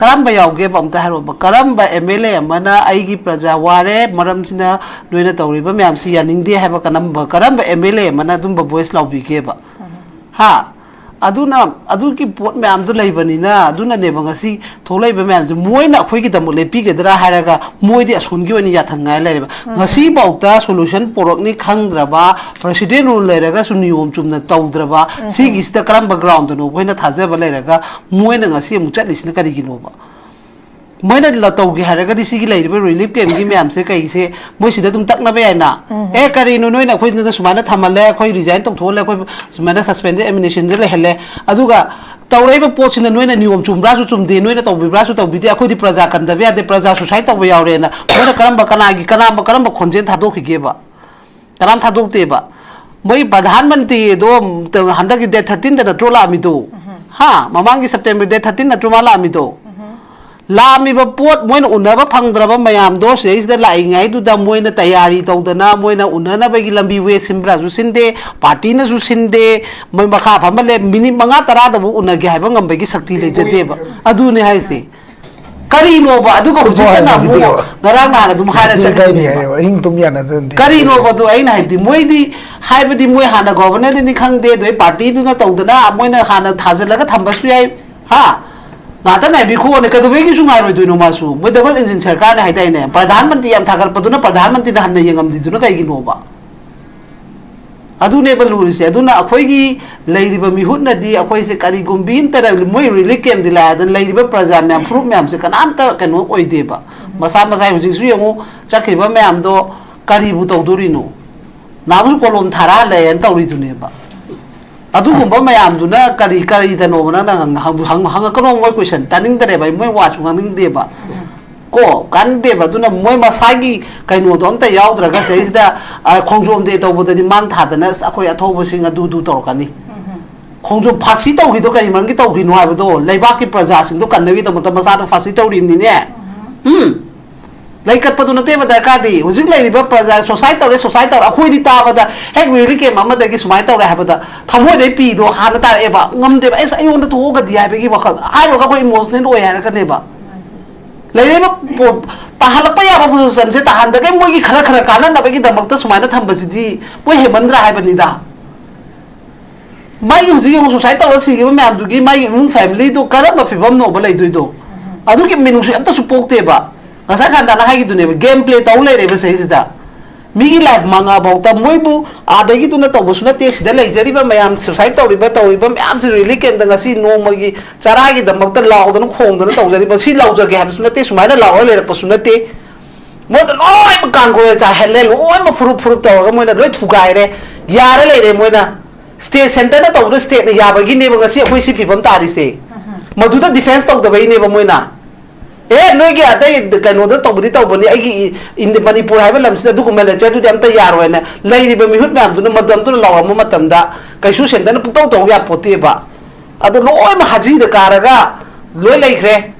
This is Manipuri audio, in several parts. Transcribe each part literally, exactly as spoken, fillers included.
ꯀꯔꯝꯕ ꯌꯥꯎꯒꯦꯕ? ꯑꯝꯇ ꯍꯥꯏꯔꯣꯕ꯫ ꯀꯔꯝꯕ ꯑꯦꯝ ꯑꯦꯜ ꯑꯦ ꯑꯃꯅ "ꯑꯩꯒꯤ ꯄ꯭ꯔꯖꯥ ꯋꯥꯔꯦ, ꯃꯔꯝꯁꯤꯅ ꯅꯣꯏꯅ ꯇꯧꯔꯤꯕ ꯃꯌꯥꯝꯁꯤ ꯌꯥꯅꯤꯡꯗꯦ" ꯍꯥꯏꯕ ꯀꯔꯝꯕ, ꯀꯔꯝꯕ ꯑꯦꯝ ꯑꯦꯜ ꯑꯦ ꯑꯃꯅ ꯑꯗꯨꯝꯕ ꯚꯣꯏꯁ ꯂꯥꯎꯕꯤꯒꯦꯕ? ꯍꯥ? ꯑꯗꯨꯅ, ꯑꯗꯨꯒꯤ ꯄꯣꯠ ꯃꯌꯥꯝꯗꯨ ꯂꯩꯕꯅꯤꯅ, ꯑꯗꯨꯅꯅꯦꯕ ꯉꯁꯤ ꯊꯣꯛꯂꯛꯏꯕ ꯃꯌꯥꯝꯁꯦ꯫ ꯃꯣꯏꯅ ꯑꯩꯈꯣꯏꯒꯤꯗꯃꯛ ꯂꯦꯞꯄꯤꯒꯗ꯭ꯔꯥ ꯍꯥꯏꯔꯒ, ꯃꯣꯏꯗꯤ ꯑꯁꯣꯟꯒꯤ ꯑꯣꯏꯅ ꯌꯥꯊꯪ ꯉꯥꯏ ꯂꯩꯔꯦꯕ꯫ ꯉꯁꯤꯐꯥꯎꯗ ꯁꯣꯂꯨꯁꯟ ꯄꯣꯔꯛꯅꯤ ꯈꯪꯗ꯭ꯔꯕ, ꯄ꯭ꯔꯦꯁꯤꯗꯦꯟ ꯔꯨꯜ ꯂꯩꯔꯒꯁꯨ ꯅꯤꯌꯣꯝ ꯆꯨꯝꯅ ꯇꯧꯗ꯭ꯔꯕ, ꯁꯤꯒꯤꯁꯤꯗ ꯀꯔꯝꯕ ꯒ꯭ꯔꯥꯎꯟꯗꯅꯣ ꯑꯩꯈꯣꯏꯅ ꯊꯥꯖꯕ ꯂꯩꯔꯒ, ꯃꯣꯏꯅ ꯉꯁꯤ ꯑꯃꯨꯛ ꯆꯠꯂꯤꯁꯤꯅ ꯀꯔꯤꯒꯤꯅꯣꯕ? ꯃꯣꯏꯅ ꯂ-, ꯇꯧꯒꯦ ꯍꯥꯏꯔꯒꯗꯤ, ꯁꯤꯒꯤ ꯂꯩꯔꯤꯕ ꯔꯤꯂꯤꯐ ꯀꯦꯝꯒꯤ ꯃꯌꯥꯝꯁꯦ ꯀꯩꯁꯦ ꯃꯣꯏ ꯁꯤꯗ ꯑꯗꯨꯝ ꯇꯛꯅꯕ ꯌꯥꯏꯅ꯫ "ꯑꯦ, ꯀꯔꯤꯅꯣ, ꯅꯣꯏꯅ ꯑꯩꯈꯣꯏꯗ ꯁꯨꯃꯥꯏꯅ ꯊꯝꯍꯜꯂꯦ, ꯑꯩꯈꯣꯏ ꯔꯤꯖꯥꯏꯟ ꯇꯧꯊꯣꯛꯍꯜꯂꯦ, ꯑꯩꯈꯣꯏ ꯁꯨꯃꯥꯏꯅ ꯁꯁꯄꯦꯟꯗꯦꯗ ꯑꯦꯃꯤꯅꯦꯁꯟꯗ ꯂꯩꯍꯜꯂꯦ, ꯑꯗꯨꯒ ꯇꯧꯔꯛꯏꯕ ꯄꯣꯠꯁꯤꯅ ꯅꯣꯏꯅ ꯅꯤꯌꯣꯝ ꯆꯨꯝꯕ꯭ꯔꯥꯁꯨ ꯆꯨꯝꯗꯦ, ꯅꯣꯏꯅ ꯇꯧꯕꯤꯕ꯭ꯔꯥꯁꯨ ꯇꯧꯕꯤꯗꯦ, ꯑꯩꯈꯣꯏꯗꯤ ꯄ꯭ꯔꯖꯥ ꯀꯟꯗꯕ ꯌꯥꯗꯦ, ꯄ꯭ꯔꯖꯥ ꯁꯨꯁꯥꯏꯠ ꯇꯧꯕ ꯌꯥꯎꯔꯦꯅ" ꯃꯣꯏꯅ ꯀꯔꯝꯕ, ꯀꯅꯥꯒꯤ, ꯀꯅꯥ, ꯀꯔꯝꯕ ꯈꯣꯟꯖꯦꯜ ꯊꯥꯗꯣꯛꯈꯤꯒꯦꯕ? ꯀꯅꯥꯝ ꯊꯥꯗꯣꯛꯇꯦꯕ꯫ ꯃꯣꯏ ꯄ꯭ꯔꯙꯥꯟ ꯃꯟꯇ꯭ꯔꯤꯗꯣ ꯍꯟꯗꯛꯀꯤ ꯗꯦꯠ ꯊꯥꯔꯇꯤꯟꯗ ꯅꯠꯇ꯭ꯔꯣ ꯂꯥꯛꯑꯝꯃꯤꯗꯣ? ꯍꯥ? ꯃꯃꯥꯡꯒꯤ ꯁꯦꯞꯇꯦꯝꯕꯔ ꯗꯦꯠ ꯊꯥꯔꯇꯤꯟ ꯅꯠꯇ꯭ꯔꯣ ꯃꯥ ꯂꯥꯛꯑꯝꯃꯤꯗꯣ? ꯂꯥꯛꯑꯝꯃꯤꯕ ꯄꯣꯠ, ꯃꯣꯏꯅ ꯎꯅꯕ ꯐꯪꯗ꯭ꯔꯕ ꯃꯌꯥꯝꯗꯣ ꯁꯤꯗꯩꯁꯤꯗ ꯂꯥꯛꯏꯉꯩꯗꯨꯗ ꯃꯣꯏꯅ ꯇꯌꯥꯔꯤ ꯇꯧꯗꯅ, ꯃꯣꯏꯅ ꯎꯅꯅꯕꯒꯤ ꯂꯝꯕꯤ ꯋꯦ ꯁꯤꯟꯕ꯭ꯔꯥꯁꯨ ꯁꯤꯟꯗꯦ, ꯄꯥꯔꯇꯤꯅꯁꯨ ꯁꯤꯟꯗꯦ, ꯃꯣꯏ ꯃꯈꯥ ꯐꯝꯕ ꯂꯩ, ꯃꯤꯅꯤꯠ ꯃꯉꯥ ꯇꯔꯥꯗꯕꯨ ꯎꯅꯒꯦ ꯍꯥꯏꯕ ꯉꯝꯕꯒꯤ ꯁꯛꯇꯤ ꯂꯩꯖꯗꯦꯕ꯫ ꯑꯗꯨꯅꯦ ꯍꯥꯏꯁꯦ꯫ ꯀꯔꯤꯅꯣꯕ? ꯑꯗꯨꯒ ꯍꯧꯖꯤꯛꯇꯅ ꯑꯃꯨꯛ ꯉꯔꯥꯡ ꯅꯍꯥꯟ ꯑꯗꯨꯝ ꯍꯥꯏꯔ ꯆꯠꯈꯤꯕꯅꯦꯕ꯫ ꯑꯍꯤꯡ ꯇꯨꯝ ꯌꯥꯅꯗꯅꯗꯤ꯫ ꯀꯔꯤꯅꯣꯕ ꯑꯗꯨ ꯑꯩꯅ ꯍꯥꯏꯕꯗꯤ? ꯃꯣꯏꯗꯤ, ꯍꯥꯏꯕꯗꯤ ꯃꯣꯏ ꯍꯥꯟꯅ ꯒꯣꯚꯔꯅꯔꯗꯅꯤ ꯈꯪꯗꯦ, ꯑꯗꯩ ꯄꯥꯔꯇꯤꯗꯨꯅ ꯇꯧꯗꯅ ꯃꯣꯏꯅ ꯍꯥꯟꯅ ꯊꯥꯖꯤꯜꯂꯒ ꯊꯝꯕꯁꯨ ꯌꯥꯏ꯫ ꯍꯥ? ꯉꯥꯛꯇ ꯉꯥꯏꯕꯤꯈꯣꯅꯦ, ꯀꯩꯗꯧꯕꯩꯒꯤꯁꯨ ꯉꯥꯏꯔꯣꯏꯗꯣꯏꯅꯣ ꯃꯥꯁꯨ? ꯃꯣꯏ ꯗꯕꯜ ꯏꯟꯖꯤꯟ ꯁꯔꯀꯥꯔꯅꯦ ꯍꯥꯏꯗꯥꯏꯅꯦ? ꯄ꯭ꯔꯙꯥꯟ ꯃꯟꯇ꯭ꯔꯤ ꯌꯥꯝ ꯊꯥꯒꯠꯄꯗꯨꯅ ꯄ꯭ꯔꯙꯥꯟ ꯃꯟꯇ꯭ꯔꯤꯅ ꯍꯟꯅ ꯌꯦꯡꯉꯝꯗ꯭ꯔꯤꯗꯨꯅ ꯀꯩꯒꯤꯅꯣꯕ? ꯑꯗꯨꯅꯦꯕ ꯂꯨꯔꯤꯁꯦ꯫ ꯑꯗꯨꯅ ꯑꯩꯈꯣꯏꯒꯤ ꯂꯩꯔꯤꯕ ꯃꯤꯍꯨꯠꯅꯗꯤ ꯑꯩꯈꯣꯏꯁꯦ ꯀꯔꯤꯒꯨꯝꯕꯤ ꯑꯝꯇ ꯂꯩ-, ꯃꯣꯏ ꯔꯤꯂꯤꯐ ꯀꯦꯝꯗꯤ ꯂꯥꯛꯑꯦ, ꯑꯗꯨꯅ ꯂꯩꯔꯤꯕ ꯄ꯭ꯔꯖꯥ ꯃꯌꯥꯝ, ꯐꯨꯔꯨꯞ ꯃꯌꯥꯝꯁꯦ ꯀꯅꯥꯝꯇ ꯀꯩꯅꯣ ꯑꯣꯏꯗꯦꯕ꯫ ꯃꯁꯥ ꯃꯁꯥ ꯍꯧꯖꯤꯛꯁꯨ ꯌꯦꯡꯉꯨ, ꯆꯠꯈ꯭ꯔꯤꯕ ꯃꯌꯥꯝꯗꯣ ꯀꯔꯤꯕꯨ ꯇꯧꯗꯣꯔꯤꯅꯣ? ꯅꯍꯥꯟꯃꯨꯛꯁꯨ ꯀꯣꯂꯣꯝ ꯊꯥꯔꯛꯍꯜꯂꯦꯅ ꯇꯧꯔꯤꯗꯨꯅꯦꯕ꯫ ꯑꯗꯨꯒꯨꯝꯕ ꯃꯌꯥꯝꯗꯨꯅ ꯀꯔꯤ, ꯀꯔꯤꯗꯅꯣꯕ ꯅꯪꯅ ꯍꯪ-, ꯍꯪ-, ꯍꯪꯉꯛꯀꯅꯣ ꯃꯣꯏ ꯀꯣꯏꯁꯟ, ꯇꯥꯅꯤꯡꯗ꯭ꯔꯦꯕ ꯑꯩ, ꯃꯣꯏ ꯋꯥꯁꯨ ꯉꯥꯡꯅꯤꯡꯗꯦꯕ꯫ ꯀꯣ, ꯀꯥꯟꯗꯦꯕ꯫ ꯑꯗꯨꯅ ꯃꯣꯏ ꯃꯁꯥꯒꯤ ꯀꯩꯅꯣꯗꯣ ꯑꯝꯇ ꯌꯥꯎꯗ꯭ꯔꯒ ꯁꯤꯗꯩꯁꯤꯗ, ꯑ, ꯈꯣꯡꯖꯣꯝ ꯗꯦ ꯇꯧꯕꯗꯗꯤ ꯃꯥꯡ ꯊꯥꯗꯅ, "ꯑꯁ, ꯑꯩꯈꯣꯏ ꯑꯊꯧꯕꯁꯤꯡ ꯑꯗꯨꯗꯨ ꯇꯧꯔꯛꯀꯅꯤ"꯫ ꯈꯣꯡꯖꯣꯝ ꯐꯥꯁꯤ ꯇꯧꯈꯤꯗꯣ ꯀꯔꯤ ꯃꯔꯝꯒꯤ ꯇꯧꯈꯤꯅꯣ ꯍꯥꯏꯕꯗꯣ, ꯂꯩꯕꯥꯛꯀꯤ ꯄ꯭ꯔꯖꯥꯁꯤꯡꯗꯣ ꯀꯟꯅꯕꯒꯤꯗꯃꯛꯇ ꯃꯁꯥꯗꯣ ꯐꯥꯁꯤ ꯇꯧꯔꯤꯕꯅꯤꯅꯦ꯫ ꯎꯝ꯫ ꯂꯩꯀꯠꯄꯗꯨ ꯅꯠꯇꯦꯕ ꯗꯔꯀꯥꯔꯗꯤ꯫ ꯍꯧꯖꯤꯛ ꯂꯩꯔꯤꯕ ꯄ꯭ꯔꯖꯥ, ꯁꯣꯁꯥꯏꯠ ꯇꯧꯔꯦ, ꯁꯣꯁꯥꯏꯠ ꯇꯧꯔꯦ, ꯑꯩꯈꯣꯏꯗꯤ ꯇꯥꯕꯗ ꯍꯦꯛ ꯔꯤꯂꯤꯐ ꯀꯦꯝꯞ ꯑꯃꯗꯒꯤ ꯁꯨꯃꯥꯏꯅ ꯇꯧꯔꯦ ꯍꯥꯏꯕꯗ ꯊꯃꯣꯏꯗꯩ ꯄꯤꯗꯣ ꯍꯥꯟꯅ ꯇꯥꯔꯛꯑꯦꯕ꯫ ꯉꯝꯗꯦꯕ, ꯑꯦꯁ, ꯑꯩꯉꯣꯟꯗ ꯊꯣꯛꯑꯒꯗꯤ ꯍꯥꯏꯕꯒꯤ ꯋꯥꯈꯜ ꯍꯥꯏꯔꯨꯔꯒ ꯑꯩꯈꯣꯏ ꯏꯃꯣꯁꯅꯦꯜ ꯑꯣꯏ ꯍꯥꯏꯔꯛꯀꯅꯦꯕ꯫ ꯂꯩꯔꯤꯕ ꯄꯣ-, ꯇꯥꯍꯜꯂꯛꯄ ꯌꯥꯕ ꯄꯣꯖꯤꯁꯟꯁꯦ ꯇꯥꯍꯟꯗꯒꯩ ꯃꯣꯏꯒꯤ ꯈꯔ ꯈꯔ ꯀꯥꯟꯅꯅꯕꯒꯤꯗꯃꯛꯇ ꯁꯨꯃꯥꯏꯅ ꯊꯝꯕꯁꯤꯗꯤ ꯃꯣꯏ ꯍꯦꯟꯃꯟꯗ꯭ꯔꯥ ꯍꯥꯏꯕꯅꯤꯗ꯫ ꯃꯥꯒꯤ ꯍꯧꯖꯤꯛ ꯌꯦꯡꯉꯨ, ꯁꯨꯁꯥꯏꯠ ꯇꯧꯔ ꯁꯤꯈꯤꯕ ꯃꯌꯥꯝꯗꯨꯒꯤ ꯃꯥꯒꯤ ꯏꯃꯨꯡ ꯐꯦꯃꯤꯂꯤꯗꯨ ꯀꯔꯝꯕ ꯐꯤꯕꯝꯅꯣꯕ ꯂꯩꯗꯣꯏꯗꯣ? ꯑꯗꯨꯒꯤ ꯃꯤꯅꯨꯡꯁꯤ ꯑꯝꯇꯁꯨ ꯄꯣꯛꯇꯦꯕ꯫ ꯉꯁꯥꯏ ꯈꯥꯟꯗꯥꯅ ꯍꯥꯏꯈꯤꯗꯨꯅꯦꯕ, ꯒꯦꯝ ꯄ꯭ꯂꯦ ꯇꯧ ꯂꯩꯔꯦꯕ ꯁꯤꯗꯩꯁꯤꯗ꯫ ꯃꯤꯒꯤ ꯂꯥꯏꯐ ꯃꯉꯥꯐꯥꯎꯗ ꯃꯣꯏꯕꯨ ꯑꯥꯗꯒꯤꯗꯨꯅ ꯇꯧꯕꯁꯨ ꯅꯠꯇꯦ, ꯁꯤꯗ ꯂꯩꯖꯔꯤꯕ ꯃꯌꯥꯝ, ꯁꯨꯁꯥꯏꯠ ꯇꯧꯔꯤꯕ, ꯇꯧꯔꯤꯕ ꯃꯌꯥꯝꯁꯤ ꯔꯤꯂꯤꯐ ꯀꯦꯝꯞꯇ ꯉꯁꯤ ꯅꯣꯡꯃꯒꯤ ꯆꯔꯥꯒꯤꯗꯃꯛꯇ ꯂꯥꯎꯗꯅ ꯈꯣꯡꯗꯅ ꯇꯧꯖꯔꯤꯕ, ꯁꯤ ꯂꯥꯎꯖꯒꯦ ꯍꯥꯏꯕꯁꯨ ꯅꯠꯇꯦ, ꯁꯨꯃꯥꯏꯅ ꯂꯥꯎꯔ ꯂꯩꯔꯛꯄꯁꯨ ꯅꯠꯇꯦ꯫ ꯃꯣꯏꯅ ꯂꯣꯏꯅꯃꯛ ꯀꯥꯡꯒꯣꯏ ꯆꯥꯏꯍꯜꯂꯦ, ꯂꯣꯏꯅꯃꯛ ꯐꯨꯔꯨꯞ ꯐꯨꯔꯨꯞ ꯇꯧꯔꯒ ꯃꯣꯏꯅ ꯂꯣꯏ ꯊꯨꯒꯥꯏꯔꯦ, ꯌꯥꯔ ꯂꯩꯔꯦ ꯃꯣꯏꯅ꯫ ꯁ꯭ꯇꯦꯠ ꯁꯦꯟꯇꯔꯅ ꯇꯧꯕꯗꯣ ꯁ꯭ꯇꯦꯠꯅ ꯌꯥꯕꯒꯤꯅꯦꯕ ꯉꯁꯤ ꯑꯩꯈꯣꯏ ꯁꯤ ꯐꯤꯕꯝ ꯇꯥꯔꯤꯁꯦ꯫ ꯃꯗꯨꯗ ꯗꯤꯐꯦꯟꯁ ꯇꯧꯗꯕꯩꯅꯦꯕ ꯃꯣꯏꯅ꯫ ꯑꯦ, ꯅꯣꯏꯒꯤ ꯑꯇꯩ ꯀꯩꯅꯣꯗ ꯇꯧꯕꯗꯤ ꯇꯧꯕꯅꯤ, ꯑꯩꯒꯤ ꯏ-, ꯏꯟꯗꯤ-, ꯃꯅꯤꯄꯨꯔ ꯍꯥꯏꯕ ꯂꯝꯁꯤꯗ ꯑꯗꯨꯒꯨꯝꯕ ꯂꯩꯇꯦ, ꯑꯗꯨꯗꯤ ꯑꯝꯇ ꯌꯥꯔꯣꯏꯅ ꯂꯩꯔꯤꯕ ꯃꯤꯍꯨꯠ ꯃꯌꯥꯝꯗꯨꯅ ꯃꯗꯨ ꯑꯝꯇ ꯂꯥꯎꯔꯝꯕ ꯃꯇꯝꯗ ꯀꯩꯁꯨ ꯁꯦꯟꯇꯔꯅ ꯄꯨꯡꯇꯧ ꯇꯧ ꯌꯥꯄꯣꯠꯇꯦꯕ꯫ ꯑꯗꯣ ꯂꯣꯏꯅꯃꯛ ꯍꯖꯤꯗ ꯀꯥꯔꯒ ꯂꯣꯏ ꯂꯩꯈ꯭ꯔꯦ꯫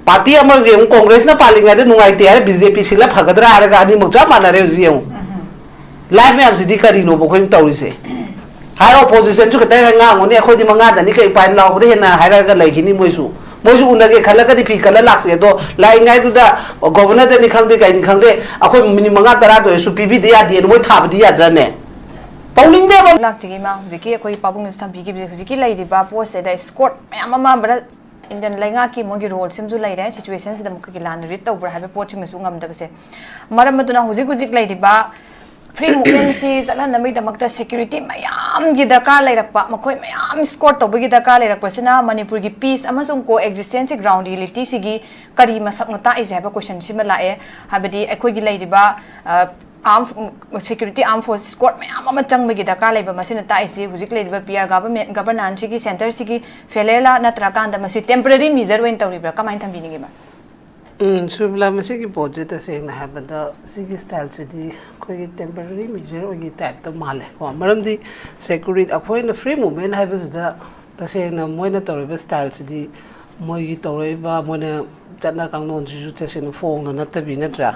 ꯄꯥꯔꯇꯤ ꯑꯃꯒꯤ ꯑꯃꯨꯛ ꯀꯣꯡꯒ꯭ꯔꯦꯁꯅ ꯄꯥꯜꯂꯤꯉꯩꯗ ꯅꯨꯡꯉꯥꯏꯇꯦ ꯍꯥꯏꯔ ꯕꯤ ꯖꯦ ꯄꯤ ꯁꯤꯜꯂ ꯐꯒꯗ꯭ꯔꯥ ꯍꯥꯏꯔꯒ ꯑꯅꯤꯃꯛ ꯆꯞ ꯃꯥꯟꯅꯔꯦ ꯍꯧꯖꯤꯛ ꯌꯦꯡꯉꯨ꯫ ꯂꯥꯏꯐ ꯃꯌꯥꯝꯁꯤꯗꯤ ꯀꯔꯤꯅꯣꯕ ꯑꯩꯈꯣꯏꯅ ꯇꯧꯔꯤꯁꯦ? ꯍꯥꯏꯔ ꯑꯣꯄꯣꯖꯤꯁꯟꯁꯨ ꯈꯤꯇꯪ ꯍꯦꯛ ꯉꯥꯡꯉꯨꯅꯦ, ꯑꯩꯈꯣꯏꯗꯤ ꯃꯉꯥꯗꯅꯤ ꯀꯩ ꯎꯄꯥꯏ ꯂꯥꯎꯕꯗ ꯍꯦꯟꯅ ꯍꯥꯏꯔꯛꯑꯒ ꯂꯩꯈꯤꯅꯤ ꯃꯣꯏꯁꯨ꯫ ꯃꯣꯏꯁꯨ ꯎꯅꯒꯦ ꯈꯜꯂꯒꯗꯤ ꯐꯤ ꯈꯜꯂ ꯂꯥꯛꯁꯦ꯫ ꯑꯗꯣ ꯂꯥꯛꯏꯉꯩꯗꯨꯗ ꯒꯣꯚꯔꯅꯔꯗꯅꯤ ꯈꯪꯗꯦ, ꯀꯩꯅꯤ ꯈꯪꯗꯦ, ꯑꯩꯈꯣꯏ ꯃꯤꯅꯤꯠ ꯃꯉꯥ ꯇꯔꯥꯗ ꯑꯣꯏꯔꯁꯨ ꯄꯤꯕꯤꯗ ꯌꯥꯗꯦꯅ ꯃꯣꯏ ꯊꯥꯕꯗꯤ ꯌꯥꯗ꯭ꯔꯅꯦ? ꯇꯧꯅꯤꯡꯗꯦꯕ꯫ ꯂꯥꯛꯇ꯭ꯔꯤꯉꯩ ꯃꯥ ꯍꯧꯖꯤꯛꯀꯤ ꯑꯩꯈꯣꯏ ꯄꯥꯕꯨꯡꯅꯁꯨ ꯊꯝꯕꯤꯈꯤꯕꯁꯦ, ꯍꯧꯖꯤꯛꯀꯤ ꯂꯩꯔꯤꯕ ꯄꯣꯠꯁꯤꯗ ꯏꯁꯀꯣꯔꯠ ꯃꯌꯥꯝ ꯑꯃ ꯚꯥꯔꯠ ꯏꯟꯗꯤꯌꯟ ꯂꯩꯉꯥꯛꯀꯤ ꯃꯣꯏꯒꯤ ꯔꯣꯜꯁꯤꯃꯁꯨ ꯂꯩꯔꯦ꯫ ꯁꯤꯆꯨꯋꯦꯁꯟꯁꯤꯗ ꯑꯃꯨꯛꯀꯒꯤ ꯂꯥꯟꯅ ꯔꯤꯗ ꯇꯧꯕ꯭ꯔꯥ ꯍꯥꯏꯕ ꯄꯣꯠꯁꯤꯃꯁꯨ ꯉꯝꯗꯕꯁꯦ꯫ ꯃꯔꯝ ꯑꯗꯨꯅ ꯍꯧꯖꯤꯛ ꯍꯧꯖꯤꯛ ꯂꯩꯔꯤꯕ ꯐ꯭ꯔꯤ ꯃꯨꯚꯃꯦꯟꯁꯤ ꯆꯠꯍꯟꯅꯕꯒꯤꯗꯃꯛꯇ ꯁꯦꯀ꯭ꯌꯨꯔꯤꯇꯤ ꯃꯌꯥꯝꯒꯤ ꯗꯔꯀꯥꯔ ꯂꯩꯔꯛꯄ, ꯃꯈꯣꯏ ꯃꯌꯥꯝ ꯏꯁꯀꯣꯔꯠ ꯇꯧꯕꯒꯤ ꯗꯔꯀꯥꯔ ꯂꯩꯔꯛꯄꯁꯤꯅ ꯃꯅꯤꯄꯨꯔꯒꯤ ꯄꯤꯁ ꯑꯃꯁꯨꯡ ꯀꯣ ꯑꯦꯛꯖꯤꯁꯇꯦꯟꯁꯀꯤ ꯒ꯭ꯔꯥꯎꯟ ꯔꯤꯌꯦꯂꯤꯇꯤꯁꯤꯒꯤ ꯀꯔꯤ ꯃꯁꯛꯅꯣ ꯇꯥꯛꯏꯁꯦ ꯍꯥꯏꯕ ꯀꯣꯏꯁꯟꯁꯤꯃ ꯂꯥꯛꯑꯦ꯫ ꯍꯥꯏꯕꯗꯤ ꯑꯩꯈꯣꯏꯒꯤ ꯂꯩꯔꯤꯕ, ꯑ, ꯑꯥꯔꯝ, ꯁꯦꯀ꯭ꯌꯨꯔꯤꯇꯤ, ꯑꯥꯔꯝ ꯐꯣꯔꯁ, ꯏꯁꯀꯣꯔꯠ ꯃꯌꯥꯝ ꯑꯃ ꯆꯪꯕꯒꯤ ꯗꯔꯀꯥꯔ ꯂꯩꯕ ꯃꯁꯤꯅ ꯇꯥꯛꯏꯁꯤ ꯍꯧꯖꯤꯛ ꯂꯩꯔꯤꯕ ꯄꯤ ꯑꯥꯔ ꯒꯚꯔꯟꯃꯦꯟ, ꯒꯚꯔꯅꯥꯟꯁꯁꯤꯒꯤ, ꯁꯦꯟꯇꯔꯁꯤꯒꯤ ꯐꯦꯂꯦꯌꯔꯂꯥ ꯅꯠꯇ꯭ꯔꯀꯥꯟꯗ ꯃꯁꯤ ꯇꯦꯝꯄꯔꯔꯤ ꯃꯤꯖꯔ ꯑꯣꯏꯅ ꯇꯧꯔꯤꯕ꯭ꯔꯥ? ꯀꯃꯥꯏꯅ ꯊꯝꯕꯤꯅꯤꯡꯉꯤ, ꯃꯦꯝ? ꯎꯝ, ꯁꯨꯔꯃꯤꯂꯥ, ꯃꯁꯤꯒꯤ ꯄꯣꯠꯁꯦ ꯇꯁꯦꯡꯅ ꯍꯥꯏꯕꯗ ꯁꯤꯒꯤ ꯁ꯭ꯇꯥꯏꯜꯁꯤꯗꯤ ꯑꯩꯈꯣꯏꯒꯤ ꯇꯦꯝꯄꯔꯔꯤ ꯃꯤꯖꯔ ꯑꯣꯏꯒꯤ ꯇꯥꯏꯞꯇ ꯃꯥꯜꯂꯦꯀꯣ꯫ ꯃꯔꯝꯗꯤ ꯁꯦꯀ꯭ꯌꯨꯔꯤꯇꯤ, ꯑꯩꯈꯣꯏꯅ ꯐ꯭ꯔꯤ ꯃꯨꯚꯃꯦꯟ ꯍꯥꯏꯕꯁꯤꯗ ꯇꯁꯦꯡꯅ ꯃꯣꯏꯅ ꯇꯧꯔꯤꯕ ꯁ꯭ꯇꯥꯏꯜꯁꯤꯗꯤ, ꯃꯣꯏꯒꯤ ꯇꯧꯔꯛꯏꯕ, ꯃꯣꯏꯅ ꯆꯠꯅ ꯀꯥꯡꯂꯣꯟꯁꯤꯁꯨ ꯇꯁꯦꯡꯅ ꯐꯣꯡꯅ ꯅꯠꯇꯕꯤ, ꯅꯠꯇ꯭ꯔꯥ?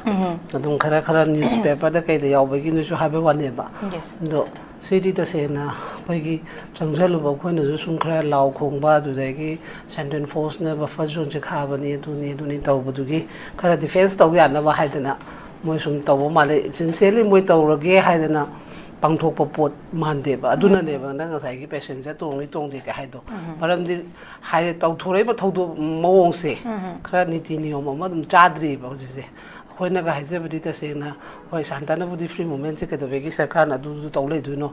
ꯑꯗꯨꯝ ꯈꯔ ꯈꯔ ꯅ꯭ꯌꯨꯁꯄꯦꯄꯔꯗ ꯀꯩꯗ ꯌꯥꯎꯕꯒꯤ ꯅꯣꯏꯁꯨ ꯍꯥꯏꯕ ꯋꯥꯅꯦꯕ꯫ Yes. ꯑꯗꯣ ꯁꯤꯗꯤ ꯇꯁꯦꯡꯅ ꯑꯩꯈꯣꯏꯒꯤ ꯆꯪꯁꯤꯜꯂꯨꯕ ꯑꯩꯈꯣꯏꯅꯁꯨ ꯁꯨꯝ ꯈꯔ ꯂꯥꯎ ꯈꯣꯡꯕ, ꯑꯗꯨꯗꯒꯤ ꯁꯦꯟꯇ꯭ꯔꯦꯜ ꯐꯣꯔꯁꯅ ꯕꯐꯔ ꯖꯣꯟꯁꯦ ꯈꯥꯕꯅꯤ, ꯑꯗꯨꯅꯤ ꯑꯗꯨꯅꯤ ꯇꯧꯕꯗꯨꯒꯤ ꯈꯔ ꯗꯤꯐꯦꯟꯁ ꯇꯧ ꯌꯥꯅꯕ ꯍꯥꯏꯗꯅ ꯃꯣꯏ ꯁꯨꯝ ꯇꯧꯕ ꯃꯥꯜꯂꯦ꯫ ꯁꯤꯟꯁꯤꯌꯔꯂꯤ ꯃꯣꯏ ꯇꯧꯔꯒꯦ ꯍꯥꯏꯗꯅ ꯄꯥꯡꯊꯣꯛꯄ ꯄꯣꯠ ꯃꯥꯟꯗꯦꯕ꯫ ꯑꯗꯨꯅꯅꯦꯕ ꯅꯪ ꯉꯁꯥꯏꯒꯤ ꯄꯦꯁꯦꯟꯖꯔ ꯇꯣꯡꯉꯤ ꯇꯣꯡꯗꯦ ꯀꯩ ꯍꯥꯏꯗꯣ꯫ ꯃꯔꯝꯗꯤ ꯍꯥꯏꯗꯤ ꯇꯧꯊꯣꯔꯛꯏꯕ ꯊꯧꯗꯣꯛ ꯃꯑꯣꯡꯁꯦ ꯈꯔ ꯅꯤꯇꯤ ꯅꯤꯌꯣꯝ ꯑꯃ ꯑꯗꯨꯝ ꯆꯥꯗ꯭ꯔꯤꯕ ꯍꯧꯖꯤꯛꯁꯦ꯫ ꯑꯩꯈꯣꯏꯅꯒ ꯍꯥꯏꯖꯕꯗꯤ ꯇꯁꯦꯡꯅ, ꯍꯣꯏ, ꯁꯥꯟꯇꯅꯕꯨꯗꯤ ꯐ꯭ꯔꯤ ꯃꯨꯞꯃꯦꯟꯁꯦ ꯀꯩꯗꯧꯕꯒꯤ ꯁꯔꯀꯥꯔꯅ ꯑꯗꯨꯗꯨ ꯇꯧ ꯂꯩꯗꯣꯏꯅꯣ?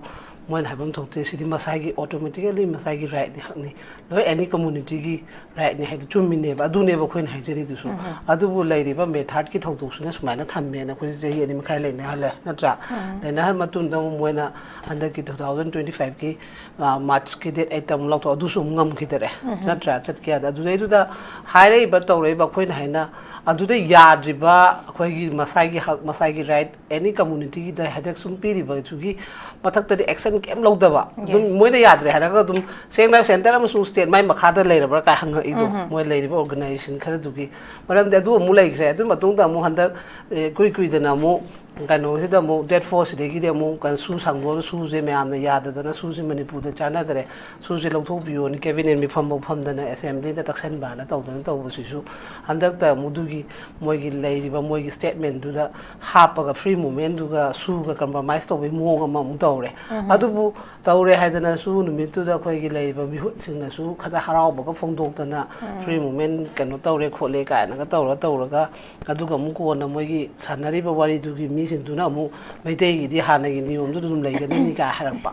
ꯃꯣꯏꯅ ꯍꯥꯏꯐꯝ ꯊꯣꯛꯇꯦ꯫ ꯁꯤꯗꯤ ꯃꯁꯥꯒꯤ, ꯑꯣꯇꯣꯃꯦꯇꯤꯀꯦꯜꯂꯤ ꯃꯁꯥꯒꯤ ꯔꯥꯏꯠꯅꯤ, ꯍꯛꯅꯤ꯫ ꯂꯣꯏ ꯑꯦꯅꯤ ꯀꯝꯃꯨꯅꯤꯇꯤꯒꯤ ꯔꯥꯏꯠꯅꯤ ꯍꯥꯏꯗꯣ ꯆꯨꯝꯃꯤꯅꯦꯕ, ꯑꯗꯨꯅꯦꯕ ꯑꯩꯈꯣꯏꯅ ꯍꯥꯏꯖꯔꯤꯗꯨꯁꯨ꯫ ꯑꯗꯨꯕꯨ ꯂꯩꯔꯤꯕ ꯃꯦꯊꯥꯠꯀꯤ ꯊꯧꯗꯣꯛꯁꯤꯅ ꯁꯨꯃꯥꯏꯅ ꯊꯝꯃꯦꯅ ꯑꯩꯈꯣꯏꯁꯦ ꯆꯍꯤ ꯑꯅꯤ ꯃꯈꯥꯏ ꯂꯩꯅꯍꯜꯂꯦ, ꯅꯠꯇ꯭ꯔꯥ? ꯂꯩꯅꯍꯜ ꯃꯇꯨꯡꯗ ꯑꯃꯨꯛ ꯃꯣꯏꯅ ꯍꯟꯗꯛꯀꯤ ꯇꯨ ꯊꯥꯎꯖꯟ ꯇ꯭ꯋꯦꯟꯇꯤ ꯐꯥꯏꯚꯀꯤ ꯃꯥꯔꯆꯀꯤ ꯗꯦꯠ ꯑꯩꯠꯇ ꯑꯃꯨꯛ ꯂꯧꯊꯣꯛ, ꯑꯗꯨꯁꯨ ꯑꯃꯨꯛ ꯉꯝꯈꯤꯗꯔꯦ, ꯅꯠꯇ꯭ꯔꯥ? ꯆꯠꯀꯦ ꯌꯥꯗꯦ꯫ ꯑꯗꯨꯗꯩꯗꯨꯗ ꯍꯥꯏꯔꯛꯏꯕ ꯇꯧꯔꯛꯏꯕ ꯑꯩꯈꯣꯏꯅ ꯍꯥꯏꯅ ꯑꯗꯨꯗ ꯌꯥꯗ꯭ꯔꯤꯕ ꯑꯩꯈꯣꯏꯒꯤ ꯃꯁꯥꯒꯤ ꯍꯛ, ꯃꯁꯥꯒꯤ ꯔꯥꯏꯠ, ꯑꯦꯅꯤ ꯀꯝꯃꯨꯅꯤꯇꯤꯒꯤꯗ ꯍꯦꯗꯦꯛ ꯁꯨꯝ ꯄꯤꯔꯤꯕ ꯑꯗꯨꯒꯤ ꯃꯊꯛꯇꯗꯤ ꯑꯦꯛꯁꯟ ꯀꯩꯝ ꯂꯧꯗꯕ꯫ ꯑꯗꯨꯝ ꯃꯣꯏꯅ ꯌꯥꯗ꯭ꯔꯦ ꯍꯥꯏꯔꯒ ꯑꯗꯨꯝ ꯁꯦꯡꯅ ꯁꯦꯟꯇꯔ ꯑꯃꯁꯨꯡ ꯁ꯭ꯇꯦꯠ ꯃꯥꯏ ꯃꯈꯥꯗ ꯂꯩꯔꯕ꯭ꯔꯥ ꯀꯥꯏ ꯍꯪꯉꯛꯏꯗꯣ, ꯃꯣꯏ ꯂꯩꯔꯤꯕ ꯑꯣꯔꯒꯅꯥꯏꯖꯦꯁꯟ ꯈꯔꯗꯨꯒꯤ꯫ ꯃꯔꯝꯗꯤ ꯑꯗꯨ ꯑꯃꯨꯛ ꯂꯩꯈ꯭ꯔꯦ꯫ ꯑꯗꯨ ꯃꯇꯨꯡꯗ ꯑꯃꯨꯛ ꯍꯟꯗꯛ, ꯑꯦ, ꯏꯀꯨꯏ ꯀꯨꯏꯗꯅ ꯑꯃꯨꯛ ꯀꯩꯅꯣꯁꯤꯗ ꯑꯃꯨꯛ ꯗꯦꯠ ꯐꯣꯔꯁꯤꯗꯒꯤꯗꯤ ꯑꯃꯨꯛ ꯀꯩꯅꯣ ꯁꯨ ꯁꯥꯡꯗꯣꯛꯑꯒ ꯁꯨꯁꯦ ꯃꯌꯥꯝꯅ ꯌꯥꯗꯗꯅ ꯁꯨꯁꯦ ꯃꯅꯤꯄꯨꯔꯗ ꯆꯥꯟꯅꯗ꯭ꯔꯦ, ꯁꯨꯁꯦ ꯂꯧꯊꯣꯛꯄꯤꯌꯣꯅ ꯀꯦꯕꯤꯅꯦꯠ ꯃꯤꯐꯝꯐꯧ ꯐꯝꯗꯅ ꯑꯦꯁꯦꯝꯕ꯭ꯂꯤꯗ ꯇꯛꯁꯟꯕꯅ ꯇꯧꯗꯅ ꯇꯧꯕꯁꯤꯁꯨ ꯍꯟꯗꯛꯇ ꯑꯃꯨꯛ ꯑꯗꯨꯒꯤ ꯃꯣꯏꯒꯤ ꯂꯩꯔꯤꯕ ꯃꯣꯏꯒꯤ ꯁ꯭ꯇꯦꯠꯃꯦꯟꯗꯨꯗ ꯍꯥꯞꯄꯒ ꯐ꯭ꯔꯤ ꯃꯨꯞꯃꯦꯟꯗꯨꯒ ꯁꯨꯒ ꯀꯝꯄ꯭ꯔꯣꯃꯥꯏꯁ ꯇꯧꯕꯒꯤ ꯃꯑꯣꯡ ꯑꯃ ꯑꯃꯨꯛ ꯇꯧꯔꯦ꯫ ꯑꯗꯨꯕꯨ ꯇꯧꯔꯦ ꯍꯥꯏꯗꯅꯁꯨ ꯅꯨꯃꯤꯠꯇꯨꯗ ꯑꯩꯈꯣꯏꯒꯤ ꯂꯩꯔꯤꯕ ꯃꯤꯍꯨꯠꯁꯤꯡꯅꯁꯨ ꯈꯔ ꯍꯔꯥꯎꯕꯒ ꯐꯣꯡꯗꯣꯛꯇꯅ ꯐ꯭ꯔꯤ ꯃꯨꯞꯃꯦꯟ ꯀꯩꯅꯣ ꯇꯧꯔꯦ ꯈꯣꯠꯂꯦ ꯀꯥꯏꯅꯒ ꯇꯧꯔ ꯇꯧꯔꯒ ꯑꯗꯨꯒ ꯑꯃꯨꯛ ꯀꯣꯟꯅ ꯃꯣꯏꯒꯤ ꯁꯥꯟꯅꯔꯤꯕ ꯋꯥꯔꯤꯗꯨꯒꯤ ꯃꯤꯁꯤꯡꯗꯨꯅ ꯑꯃꯨꯛ ꯃꯩꯇꯩꯒꯤꯗꯤ ꯍꯥꯟꯅꯒꯤ ꯅꯤꯌꯣꯝꯗꯨꯗ ꯑꯗꯨꯝ ꯂꯩꯒꯗꯣꯏꯅꯤ ꯀꯥꯏ ꯍꯥꯏꯔꯛꯄ꯫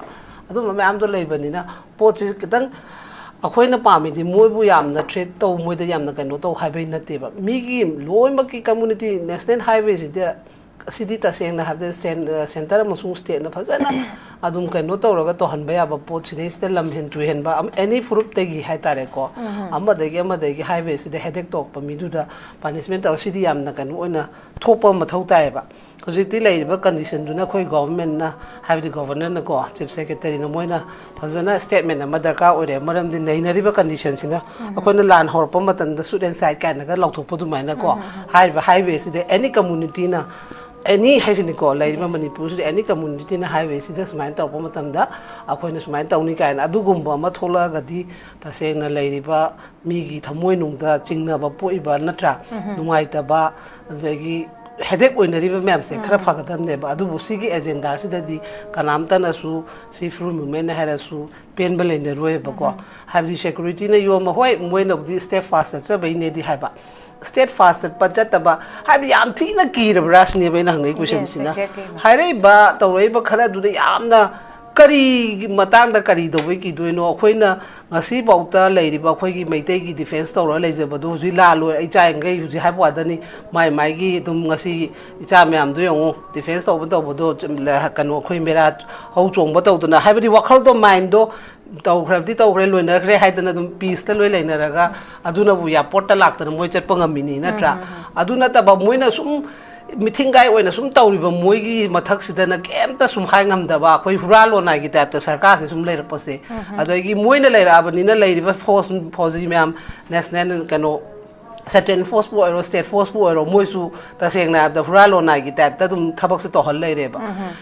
ꯑꯗꯨꯝꯕ ꯃꯌꯥꯝꯗꯣ ꯂꯩꯕꯅꯤꯅ ꯄꯣꯠꯁꯤ ꯈꯤꯇꯪ ꯑꯩꯈꯣꯏꯅ ꯄꯥꯝꯃꯤꯗꯤ ꯃꯣꯏꯕꯨ ꯌꯥꯝꯅ ꯊ꯭ꯔꯦꯠ ꯇꯧ, ꯃꯣꯏꯗ ꯌꯥꯝꯅ ꯀꯩꯅꯣ ꯇꯧ ꯍꯥꯏꯕꯩ ꯅꯠꯇꯦꯕ꯫ ꯃꯤꯒꯤ ꯂꯣꯏꯅꯃꯛꯀꯤ ꯀꯝꯃꯨꯅꯤꯇꯤ ꯅꯦꯁꯅꯦꯜ ꯍꯥꯏꯋꯦꯁꯤꯗ ꯑꯁꯤꯗꯤ ꯇꯁꯦꯡꯅ ꯍꯥꯏꯕꯗ ꯁ꯭ꯇꯦꯟ-, ꯑ, ꯁꯦꯟꯇꯔ ꯑꯃꯁꯨꯡ ꯁ꯭ꯇꯦꯠꯅ ꯐꯖꯅ ꯑꯗꯨꯝ ꯀꯩꯅꯣ ꯇꯧꯔꯒ ꯇꯧꯍꯟꯕ ꯌꯥꯕ ꯄꯣꯠ, ꯁꯤꯗꯩꯁꯤꯗ ꯂꯝ ꯍꯦꯟ ꯇꯨ ꯍꯦꯟꯕ ꯑꯃ, ꯑꯦꯅꯤ ꯐꯨꯔꯨꯞꯇꯒꯤ ꯍꯥꯏꯇꯥꯔꯦꯀꯣ, ꯑꯃꯗꯒꯤ ꯑꯃꯗꯒꯤ ꯍꯥꯏꯋꯦꯁꯤꯗ ꯍꯦꯗꯦꯛ ꯇꯧꯔꯛꯄ ꯃꯤꯗꯨꯗ ꯄꯅꯤꯁꯃꯦꯟ ꯇꯧꯔ, ꯁꯤꯗꯤ ꯌꯥꯝꯅ ꯀꯩꯅꯣ ꯑꯣꯏꯅ ꯊꯣꯛꯄ ꯑꯃ ꯃꯊꯧ ꯇꯥꯏꯌꯦꯕ꯫ ꯍꯧꯖꯤꯛꯇꯤ ꯂꯩꯔꯤꯕ ꯀꯟꯗꯤꯁꯟꯗꯨꯅ ꯑꯩꯈꯣꯏ ꯒꯣꯚꯔꯟꯃꯦꯟꯠꯅ, ꯍꯥꯏꯕꯗꯤ ꯒꯣꯚꯔꯅꯔꯅꯀꯣ, ꯆꯤꯐ ꯁꯦꯀ꯭ꯔꯦꯇꯔꯤꯅ, ꯃꯣꯏꯅ ꯐꯖꯅ ꯁ꯭ꯇꯦꯠꯃꯦꯟ ꯑꯃ ꯗꯔꯀꯥꯔ ꯑꯣꯏꯔꯦ꯫ ꯃꯔꯝꯗꯤ ꯅꯩꯅꯔꯤꯕ ꯀꯟꯗꯤꯁꯟꯁꯤꯅ, ꯑꯩꯈꯣꯏꯅ ꯂꯥꯟ ꯍꯧꯔꯛꯄ ꯃꯇꯝꯗ ꯁꯨꯠ ꯑꯦꯟ ꯁꯥꯏꯠ ꯀꯥꯏꯅꯒ ꯂꯥꯎꯊꯣꯛꯄ ꯑꯗꯨꯃꯥꯏꯅꯀꯣ, ꯍꯥꯏꯔꯤꯕ ꯍꯥꯏꯋꯦꯁꯤꯗ ꯑꯦꯅꯤ ꯀꯝꯃꯨꯅꯤꯇꯤꯅ, ꯑꯦꯅꯤ ꯍꯥꯏꯁꯤꯅꯤꯀꯣ, ꯂꯩꯔꯤꯕ ꯃꯅꯤꯄꯨꯔꯁꯤꯗ ꯑꯦꯅꯤ ꯀꯝꯃꯨꯅꯤꯇꯤꯅ ꯍꯥꯏꯋꯦꯁꯤꯗ ꯁꯨꯃꯥꯏꯅ ꯇꯧꯔꯛꯄ ꯃꯇꯝꯗ ꯑꯩꯈꯣꯏꯅ ꯁꯨꯃꯥꯏꯅ ꯇꯧꯅꯤ ꯀꯥꯏꯅ ꯑꯗꯨꯒꯨꯝꯕ ꯑꯃ ꯊꯣꯛꯂꯛꯑꯒꯗꯤ, ꯇꯁꯦꯡꯅ ꯂꯩꯔꯤꯕ ꯃꯤꯒꯤ ꯊꯃꯣꯏꯅꯨꯡꯗ ꯆꯤꯡꯅꯕ ꯄꯣꯛꯏꯕ, ꯅꯠꯇ꯭ꯔꯥ? ꯅꯨꯡꯉꯥꯏꯇꯕ, ꯑꯗꯨꯗꯒꯤ ꯍꯦꯗꯦꯛ ꯑꯣꯏꯅꯔꯤꯕ ꯃꯌꯥꯝꯁꯦ ꯈꯔ ꯐꯒꯗꯕꯅꯦꯕ꯫ ꯑꯗꯨꯕꯨ ꯁꯤꯒꯤ ꯑꯦꯖꯦꯟꯗꯥꯁꯤꯗꯗꯤ ꯀꯅꯥꯝꯇꯅꯁꯨ, ꯁꯤ ꯐꯨꯔꯨ ꯃꯨꯚꯃꯦꯟꯠꯅ ꯍꯥꯏꯔꯁꯨ, ꯄꯦꯟꯕ ꯂꯩꯅꯔꯣꯏꯕꯀꯣ꯫ ꯍꯥꯏꯕꯗꯤ ꯁꯦꯀ꯭ꯌꯨꯔꯤꯇꯤꯅ ꯌꯣꯝꯕ, ꯍꯣꯏ, ꯃꯣꯏꯅꯕꯨꯗꯤ ꯁ꯭ꯇꯦꯠ ꯐꯥꯔꯁ ꯆꯠꯆꯕꯩꯅꯦꯗꯤ ꯍꯥꯏꯕ, ꯁ꯭ꯇꯦꯠ ꯐꯥꯔꯁ ꯆꯠꯄ ꯆꯠꯇꯕ ꯍꯥꯏꯕꯗꯤ ꯌꯥꯝ ꯊꯤꯅ ꯀꯤꯔꯕ꯭ꯔꯥ ꯁꯤꯅꯦꯕ ꯑꯩꯅ ꯍꯪꯉꯛꯏ ꯀꯣꯏꯁꯟꯁꯤꯅ꯫ ꯍꯥꯏꯔꯛꯏꯕ ꯇꯧꯔꯛꯏꯕ ꯈꯔꯗꯨꯗ ꯌꯥꯝꯅ ꯀꯔꯤ ꯃꯇꯥꯡꯗ ꯀꯔꯤ ꯇꯧꯕꯩ ꯀꯤꯗꯣꯏꯅꯣ? ꯑꯩꯈꯣꯏꯅ ꯉꯁꯤꯐꯥꯎꯗ ꯂꯩꯔꯤꯕ ꯑꯩꯈꯣꯏꯒꯤ ꯃꯩꯇꯩꯒꯤ ꯗꯤꯐꯦꯟꯁ ꯇꯧꯔꯒ ꯂꯩꯖꯕꯗꯣ ꯍꯧꯖꯤꯛ ꯂꯥꯜꯂꯣꯏ, ꯏꯆꯥ ꯌꯥꯡꯈꯩ ꯍꯧꯖꯤꯛ ꯍꯥꯏꯕ ꯋꯥꯗꯅꯤ, ꯃꯥꯏ ꯃꯥꯏꯒꯤ ꯑꯗꯨꯝ ꯉꯁꯤ ꯏꯆꯥ ꯃꯌꯥꯝꯗꯣ ꯌꯦꯡꯉꯨ, ꯗꯤꯐꯦꯟꯁ ꯇꯧꯕ ꯇꯧꯕꯗꯣ, ꯆꯨꯝ-, ꯂ-, ꯀꯩꯅꯣ, ꯑꯩꯈꯣꯏ ꯃꯦꯔꯥ ꯍꯧ ꯆꯣꯡꯕ ꯇꯧꯗꯅ, ꯍꯥꯏꯕꯗꯤ ꯋꯥꯈꯜꯗꯣ, ꯃꯥꯏꯟꯗꯣ ꯇꯧꯈ꯭ꯔꯕꯗꯤ ꯇꯧꯈ꯭ꯔꯦ, ꯂꯣꯏꯅꯈ꯭ꯔꯦ ꯍꯥꯏꯗꯅ ꯑꯗꯨꯝ ꯄꯤꯁꯇ ꯂꯣꯏ ꯂꯩꯅꯔꯒ, ꯑꯗꯨꯅꯕꯨ ꯏꯌꯥꯔꯄꯣꯔꯠꯇ ꯂꯥꯛꯇꯅ ꯃꯣꯏ ꯆꯠꯄ ꯉꯝꯃꯤꯅꯤ, ꯅꯠꯇ꯭ꯔꯥ? ꯑꯗꯨ ꯅꯠꯇꯕ ꯃꯣꯏꯅ ꯁꯨꯝ ꯃꯤꯊꯤꯡꯒꯥꯏ ꯑꯣꯏꯅ ꯁꯨꯝ ꯇꯧꯔꯤꯕ ꯃꯣꯏꯒꯤ ꯃꯊꯛꯁꯤꯗꯅ ꯀꯩꯝꯇ ꯁꯨꯝ ꯍꯥꯏ ꯉꯝꯗꯕ, ꯑꯩꯈꯣꯏ ꯍꯨꯔꯥ ꯂꯣꯅꯥꯏꯒꯤ ꯇꯥꯏꯞꯇ ꯁꯔꯀꯥꯔꯁꯦ ꯁꯨꯝ ꯂꯩꯔꯛꯄꯁꯦ꯫ ꯑꯗꯒꯤ ꯃꯣꯏꯅ ꯂꯩꯔꯛꯑꯕꯅꯤꯅ ꯂꯩꯔꯤꯕ ꯐꯣꯔꯁ, ꯐꯧꯖꯤ ꯃꯌꯥꯝ, ꯅꯦꯁꯅꯦꯜ ꯀꯩꯅꯣ, ꯁꯦꯟꯇ꯭ꯔꯦꯜ ꯐꯣꯔꯁꯄꯨ ꯑꯣꯏꯔꯣ, ꯁ꯭ꯇꯦꯠ ꯐꯣꯔꯁꯄꯨ ꯑꯣꯏꯔꯣ, ꯃꯣꯏꯁꯨ ꯇꯁꯦꯡꯅ ꯍꯥꯏꯔꯕꯗ ꯍꯨꯔꯥ ꯂꯣꯅꯥꯏꯒꯤ ꯇꯥꯏꯞꯇ ꯑꯗꯨꯝ ꯊꯕꯛꯁꯦ ꯇꯧꯍꯜ ꯂꯩꯔꯦꯕ꯫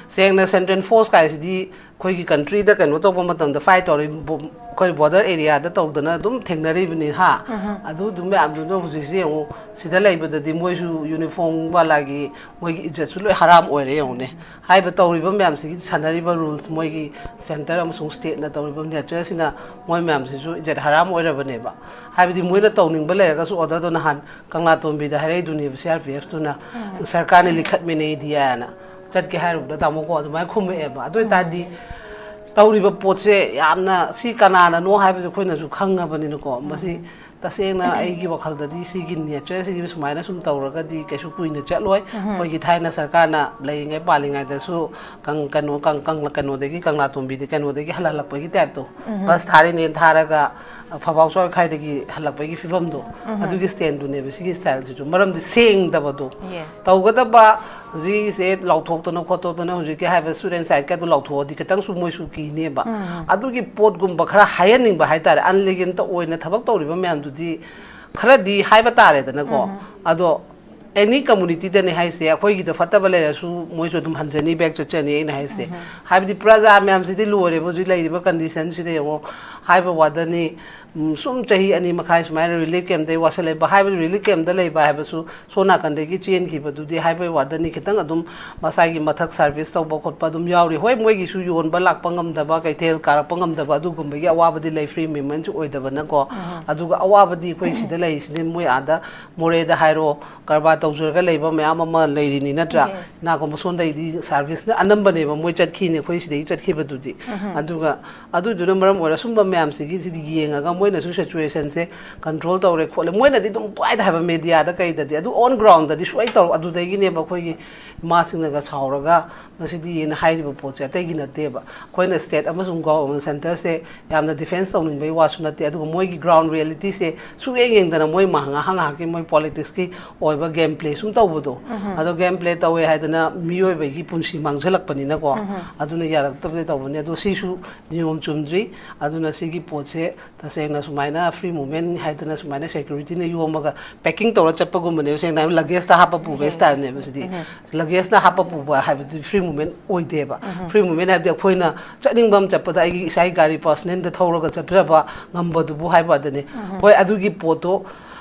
ꯁꯦꯡꯅ ꯁꯦꯟꯇ꯭ꯔꯦꯜ ꯐꯣꯔꯁ ꯀꯥꯏꯁꯤꯗꯤ ꯑꯩꯈꯣꯏꯒꯤ ꯀꯟꯇ꯭ꯔꯤꯗ ꯀꯩꯅꯣ ꯇꯧꯕ ꯃꯇꯝꯗ, ꯐꯥꯏꯠ ꯇꯧꯔꯤ ꯕꯣ-, ꯑꯩꯈꯣꯏ ꯕꯣꯔꯗꯔ ꯑꯦꯔꯤꯌꯥꯗ ꯇꯧꯗꯅ ꯑꯗꯨꯝ ꯊꯦꯡꯅꯔꯤꯕꯅꯤ ꯍꯥ꯫ ꯑꯗꯨ ꯑꯗꯨꯝ ꯃꯌꯥꯝꯗꯨꯅ ꯍꯧꯖꯤꯛꯁꯦ ꯌꯦꯡꯉꯨ, ꯁꯤꯗ ꯂꯩꯕꯗꯗꯤ ꯃꯣꯏꯁꯨ ꯌꯨꯅꯤꯐꯣꯔꯝ ꯋꯥꯂꯥꯒꯤ ꯃꯣꯏꯒꯤ ꯏꯖꯠꯁꯨ ꯂꯣꯏ ꯍꯔꯥꯝ ꯑꯣꯏꯔꯦ ꯌꯦꯡꯉꯨꯅꯦ꯫ ꯍꯥꯏꯔꯤꯕ ꯇꯧꯔꯤꯕ ꯃꯌꯥꯝꯁꯤꯒꯤ ꯁꯥꯟꯅꯔꯤꯕ ꯔꯨꯜꯁ, ꯃꯣꯏꯒꯤ ꯁꯦꯟꯇꯔ ꯑꯃꯁꯨꯡ ꯁ꯭ꯇꯦꯠꯅ ꯇꯧꯔꯤꯕ ꯅꯦꯆꯔꯁꯤꯅ ꯃꯣꯏ ꯃꯌꯥꯝꯁꯤꯁꯨ ꯏꯖꯠ ꯍꯔꯥꯝ ꯑꯣꯏꯔꯕꯅꯦꯕ꯫ ꯍꯥꯏꯕꯗꯤ ꯃꯣꯏꯅ ꯇꯧꯅꯤꯡꯕ ꯂꯩꯔꯒꯁꯨ ꯑꯣꯔꯗꯔꯗꯣ ꯅꯍꯥꯟ ꯀꯪꯂꯥꯇꯣꯝꯕꯤꯗ ꯍꯥꯏꯔꯛꯏꯗꯨꯅꯦꯕ, ꯁꯤ ꯑꯥꯔ ꯄꯤ ꯑꯦꯐꯇꯨꯅ, "ꯁꯔꯀꯥꯔꯅ ꯂꯤꯈꯠꯃꯤꯅꯦꯗꯤ" ꯍꯥꯏꯅ꯫ ꯆꯠꯀꯦ ꯍꯥꯏꯔꯨꯕꯗ ꯇꯥꯃꯣꯀꯣ ꯑꯗꯨꯃꯥꯏꯅ ꯈꯨꯝꯃꯛꯑꯦꯕ꯫ ꯑꯗꯨ ꯑꯣꯏꯇꯥꯔꯗꯤ ꯇꯧꯔꯤꯕ ꯄꯣꯠꯁꯦ ꯌꯥꯝꯅ, ꯁꯤ ꯀꯅꯥꯅꯅꯣ ꯍꯥꯏꯕꯁꯦ ꯑꯩꯈꯣꯏꯅꯁꯨ ꯈꯪꯉꯕꯅꯤꯅꯀꯣ, ꯃꯁꯤ ꯇꯁꯦꯡꯅ ꯑꯩꯒꯤ ꯋꯥꯈꯜꯗꯗꯤ ꯁꯤꯒꯤ ꯅꯦꯆꯔꯁꯤꯗꯤ ꯁꯨꯃꯥꯏꯅ ꯁꯨꯝ ꯇꯧꯔꯒꯗꯤ ꯀꯩꯁꯨ ꯀꯨꯏꯅ ꯆꯠꯂꯣꯏ꯫ ꯑꯩꯈꯣꯏꯒꯤ ꯊꯥꯏꯅ ꯁꯔꯀꯥꯔꯅ ꯂꯩꯔꯤꯉꯩ ꯄꯥꯜꯂꯤꯉꯩꯗꯁꯨ ꯀꯪ-, ꯀꯩꯅꯣ, ꯀꯪ-, ꯀꯪꯂꯥ-, ꯀꯩꯅꯣꯗꯒꯤ, ꯀꯪꯂꯥ ꯇꯣꯝꯕꯤꯗꯤ ꯀꯩꯅꯣꯗꯒꯤ ꯍꯜꯍꯜꯂꯛꯄꯒꯤ ꯇꯥꯏꯞꯇꯣ, ꯕꯁ ꯊꯥꯔꯤꯅꯦꯅ ꯊꯥꯔꯒ ꯐꯥꯎꯕꯥꯛ ꯆꯣꯏꯈꯥꯏꯗꯒꯤ ꯍꯜꯂꯛꯄꯒꯤ ꯐꯤꯕꯝꯗꯣ, ꯑꯗꯨꯒꯤ ꯁ꯭ꯇꯥꯏꯜꯗꯨꯅꯦꯕ ꯁꯤꯒꯤ ꯁ꯭ꯇꯥꯏꯜꯁꯤꯁꯨ꯫ ꯃꯔꯝꯗꯤ ꯁꯦꯡꯗꯕꯗꯣ, ꯌꯦꯁ꯫ ꯇꯧꯒꯗꯕ ꯍꯧꯖꯤꯛꯁꯦ ꯂꯥꯎꯊꯣꯛꯇꯅ ꯈꯣꯠꯇꯣꯛꯇꯅ ꯍꯧꯖꯤꯛꯀꯤ ꯍꯥꯏꯕ ꯁ꯭ꯇꯨꯗꯦꯟ ꯁꯥꯏꯠꯀꯗꯣ ꯂꯥꯎꯊꯣꯛꯑꯗꯤ ꯈꯤꯇꯪꯁꯨ ꯃꯣꯏꯁꯨ ꯀꯤꯅꯦꯕ꯫ ꯑꯗꯨꯒꯤ ꯄꯣꯠꯀꯨꯝꯕ ꯈꯔ ꯍꯥꯏꯍꯟꯅꯤꯡꯕ ꯍꯥꯏꯇꯥꯔꯦ, ꯑꯟꯂꯤꯒꯦꯟꯇ ꯑꯣꯏꯅ ꯊꯕꯛ ꯇꯧꯔꯤꯕ ꯃꯌꯥꯝꯗꯨꯗꯤ ꯈꯔꯗꯤ ꯍꯥꯏꯕ ꯇꯥꯔꯦꯗꯅꯀꯣ꯫ ꯑꯗꯣ ꯑꯦꯅꯤ ꯀꯝꯃꯨꯅꯤꯇꯤꯗꯅꯦ ꯍꯥꯏꯁꯦ, ꯑꯩꯈꯣꯏꯒꯤꯗ ꯐꯠꯇꯕ ꯂꯩꯔꯁꯨ ꯃꯣꯏꯁꯨ ꯑꯗꯨꯝ ꯍꯟꯖꯅꯤ, ꯕꯦꯛ ꯆꯠꯆꯅꯤ꯫ ꯑꯩꯅ ꯍꯥꯏꯁꯦ, ꯍꯥꯏꯕꯗꯤ ꯄ꯭ꯔꯖꯥ ꯃꯌꯥꯝꯁꯤꯗꯤ ꯂꯣꯏꯔꯦꯕ ꯍꯧꯖꯤꯛ ꯂꯩꯔꯤꯕ ꯀꯟꯗꯤꯁꯟꯁꯤꯗ ꯌꯦꯡꯉꯣ꯫ ꯍꯥꯏꯕ ꯋꯥꯗꯅꯤ, ꯎꯝ, ꯁꯨꯝ ꯆꯍꯤ ꯑꯅꯤ ꯃꯈꯥꯏ ꯁꯨꯃꯥꯏꯅ ꯔꯤꯂꯤꯐ ꯀꯦꯝꯞꯇꯩ ꯋꯥꯁꯜꯂꯛꯏꯕ꯫ ꯍꯥꯏꯕꯗꯤ ꯔꯤꯂꯤꯐ ꯀꯦꯝꯞꯇ ꯂꯩꯕ ꯍꯥꯏꯕꯁꯨ ꯁꯣꯝ ꯅꯥꯀꯟꯗꯒꯤ ꯆꯦꯟꯈꯤꯕꯗꯨꯗꯤ ꯍꯥꯏꯕꯩ ꯋꯥꯗꯅꯤ, ꯈꯤꯇꯪ ꯑꯗꯨꯝ ꯃꯁꯥꯒꯤ ꯃꯊꯛ ꯁꯥꯔꯚꯤꯁ ꯇꯧꯕ ꯈꯣꯠꯄ ꯑꯗꯨꯝ ꯌꯥꯎꯔꯤ꯫ ꯍꯣꯏ, ꯃꯣꯏꯒꯤꯁꯨ ꯌꯣꯟꯕ ꯂꯥꯛꯄ ꯉꯝꯗꯕ, ꯀꯩꯊꯦꯜ ꯀꯥꯔꯛꯄ ꯉꯝꯗꯕ ꯑꯗꯨꯒꯨꯝꯕꯒꯤ ꯑꯋꯥꯕꯗꯤ ꯂꯩ, ꯐ꯭ꯔꯤ ꯃꯨꯚꯃꯦꯟꯁꯨ ꯑꯣꯏꯗꯕꯅꯀꯣ꯫ ꯑꯗꯨꯒ ꯑꯋꯥꯕꯗꯤ ꯑꯩꯈꯣꯏ ꯁꯤꯗ ꯂꯩꯔꯤꯁꯤꯗꯤ ꯃꯣꯏ ꯑꯥꯗ ꯃꯣꯔꯦꯗ ꯍꯥꯏꯔꯣ, ꯀꯔꯕꯥꯔ ꯇꯧꯖꯔꯒ ꯂꯩꯕ ꯃꯌꯥꯝ ꯑꯃ ꯂꯩꯔꯤꯅꯤ ꯅꯠꯇ꯭ꯔꯥ? Yes. ꯏꯅꯥꯛꯈꯨꯟꯕ ꯁꯣꯝꯗꯒꯤꯗꯤ ꯁꯥꯔꯚꯤꯁꯅ ꯑꯅꯝꯕꯅꯦꯕ ꯃꯣꯏ ꯆꯠꯈꯤꯅꯤ ꯑꯩꯈꯣꯏ ꯁꯤꯗꯒꯤ ꯆꯠꯈꯤꯕꯗꯨꯗꯤ꯫ ꯑꯗꯨꯒ ꯑꯗꯨꯗꯨꯅ ꯃꯔꯝ ꯑꯣꯏꯔꯒ ꯁꯨꯝꯕ ꯃꯌꯥꯝꯁꯤꯒꯤ ꯁꯤꯗꯤ ꯌꯦꯡꯉꯒ ꯃꯣꯏꯅꯁꯨ ꯁꯤꯆꯨꯋꯦꯁꯟꯁꯦ ꯀꯟꯇ꯭ꯔꯣꯜ ꯇꯧꯔꯦ ꯈꯣꯠꯂꯦ, ꯃꯣꯏꯅꯗꯤ ꯑꯗꯨꯝ ꯄꯨꯡꯍꯥꯏꯗ ꯍꯥꯏꯕ ꯃꯦꯗꯤꯌꯥꯗ ꯀꯩꯗꯗꯤ, ꯑꯗꯨ ꯑꯣꯟ ꯒ꯭ꯔꯥꯎꯟꯗꯗꯤ ꯁꯨꯡꯑꯣꯏ ꯇꯧꯔ-, ꯑꯗꯨꯗꯒꯤꯅꯦꯕ ꯑꯩꯈꯣꯏꯒꯤ ꯏꯃꯥꯁꯤꯡꯅꯒ ꯁꯥꯎꯔꯒ ꯃꯁꯤꯗꯤꯅ ꯍꯥꯏꯔꯤꯕ ꯄꯣꯠꯁꯦ ꯑꯇꯩꯒꯤ ꯅꯠꯇꯦꯕ꯫ ꯑꯩꯈꯣꯏꯅ ꯁ꯭ꯇꯦꯠ ꯑꯃꯁꯨꯡ ꯒꯣ-, ꯁꯦꯟꯇꯔꯁꯦ ꯌꯥꯝꯅ ꯗꯤꯐꯦꯟꯁ ꯇꯧꯅꯤꯡꯕꯒꯤ ꯋꯥꯁꯨ ꯅꯠꯇꯦ, ꯑꯗꯨꯒ ꯃꯣꯏꯒꯤ ꯒ꯭ꯔꯥꯎꯟ ꯔꯤꯌꯦꯂꯤꯇꯤꯁꯦ ꯁꯨꯛꯌꯦꯡ ꯌꯦꯡꯗꯅ ꯃꯣꯏ ꯃꯍ-, ꯉꯥꯏꯍꯥꯛ ꯉꯥꯏꯍꯥꯛꯀꯤ ꯃꯣꯏ ꯄꯣꯂꯤꯇꯤꯛꯁꯀꯤ ꯑꯣꯏꯕ ꯒꯦꯝ ꯄ꯭ꯂꯦ ꯁꯨꯝ ꯇꯧꯕꯗꯣ, ꯑꯗꯣ ꯒꯦꯝ ꯄ꯭ꯂꯦ ꯇꯧꯋꯦ ꯍꯥꯏꯗꯅ ꯃꯤꯑꯣꯏꯕꯒꯤ ꯄꯨꯟꯁꯤ ꯃꯥꯡꯖꯜꯂꯛꯄꯅꯤꯅꯀꯣ, ꯑꯗꯨꯅ ꯌꯥꯔꯛꯇꯕꯗꯤ ꯇꯧꯕꯅꯤ꯫ ꯑꯗꯣ ꯁꯤꯁꯨ ꯅꯤꯌꯣꯝ ꯆꯨꯝꯗ꯭ꯔꯤ꯫ ꯑꯗꯨꯅ ꯁꯤꯒꯤ ꯄꯣꯠꯁꯦ ꯇꯁꯦꯡꯅ ꯁꯨꯃꯥꯏꯅ ꯐ꯭ꯔꯤ ꯃꯨꯚꯃꯦꯟ ꯍꯥꯏꯗꯅ ꯁꯨꯃꯥꯏꯅ ꯁꯦꯀ꯭ꯌꯨꯔꯤꯇꯤꯅ ꯌꯣꯝꯃꯒ ꯄꯦꯛꯀꯤꯡ ꯇꯧꯔ ꯆꯠꯄꯒꯨꯝꯕꯅꯦꯕ, ꯁꯦꯡꯅ ꯍꯥꯏꯕ ꯂꯒꯦꯖꯇ ꯍꯥꯞꯄ ꯄꯨꯕꯒꯤ ꯁ꯭ꯇꯥꯏꯜꯅꯦꯕ ꯁꯤꯗꯤ꯫ ꯂꯒꯦꯖꯅ ꯍꯥꯞꯄ ꯄꯨꯕ ꯍꯥꯏꯕꯗꯨꯗꯤ ꯐ꯭ꯔꯤ ꯃꯨꯚꯃꯦꯟ ꯑꯣꯏꯗꯦꯕ꯫ ꯐ꯭ꯔꯤ ꯃꯨꯚꯃꯦꯟ ꯍꯥꯏꯕꯗꯤ ꯑꯩꯈꯣꯏꯅ ꯆꯠꯅꯤꯡꯕ ꯑꯃ ꯆꯠꯄꯗ ꯑꯩꯒꯤ ꯏꯁꯥꯒꯤ ꯒꯥꯔꯤ ꯄꯔꯁꯅꯦꯜꯗ ꯊꯧꯔꯒ ꯆꯠꯆꯕ ꯉꯝꯕꯗꯨꯕꯨ ꯍꯥꯏꯕ ꯋꯥꯗꯅꯤ꯫ ꯍꯣꯏ, ꯑꯗꯨꯒꯤ ꯄꯣꯠꯇꯣ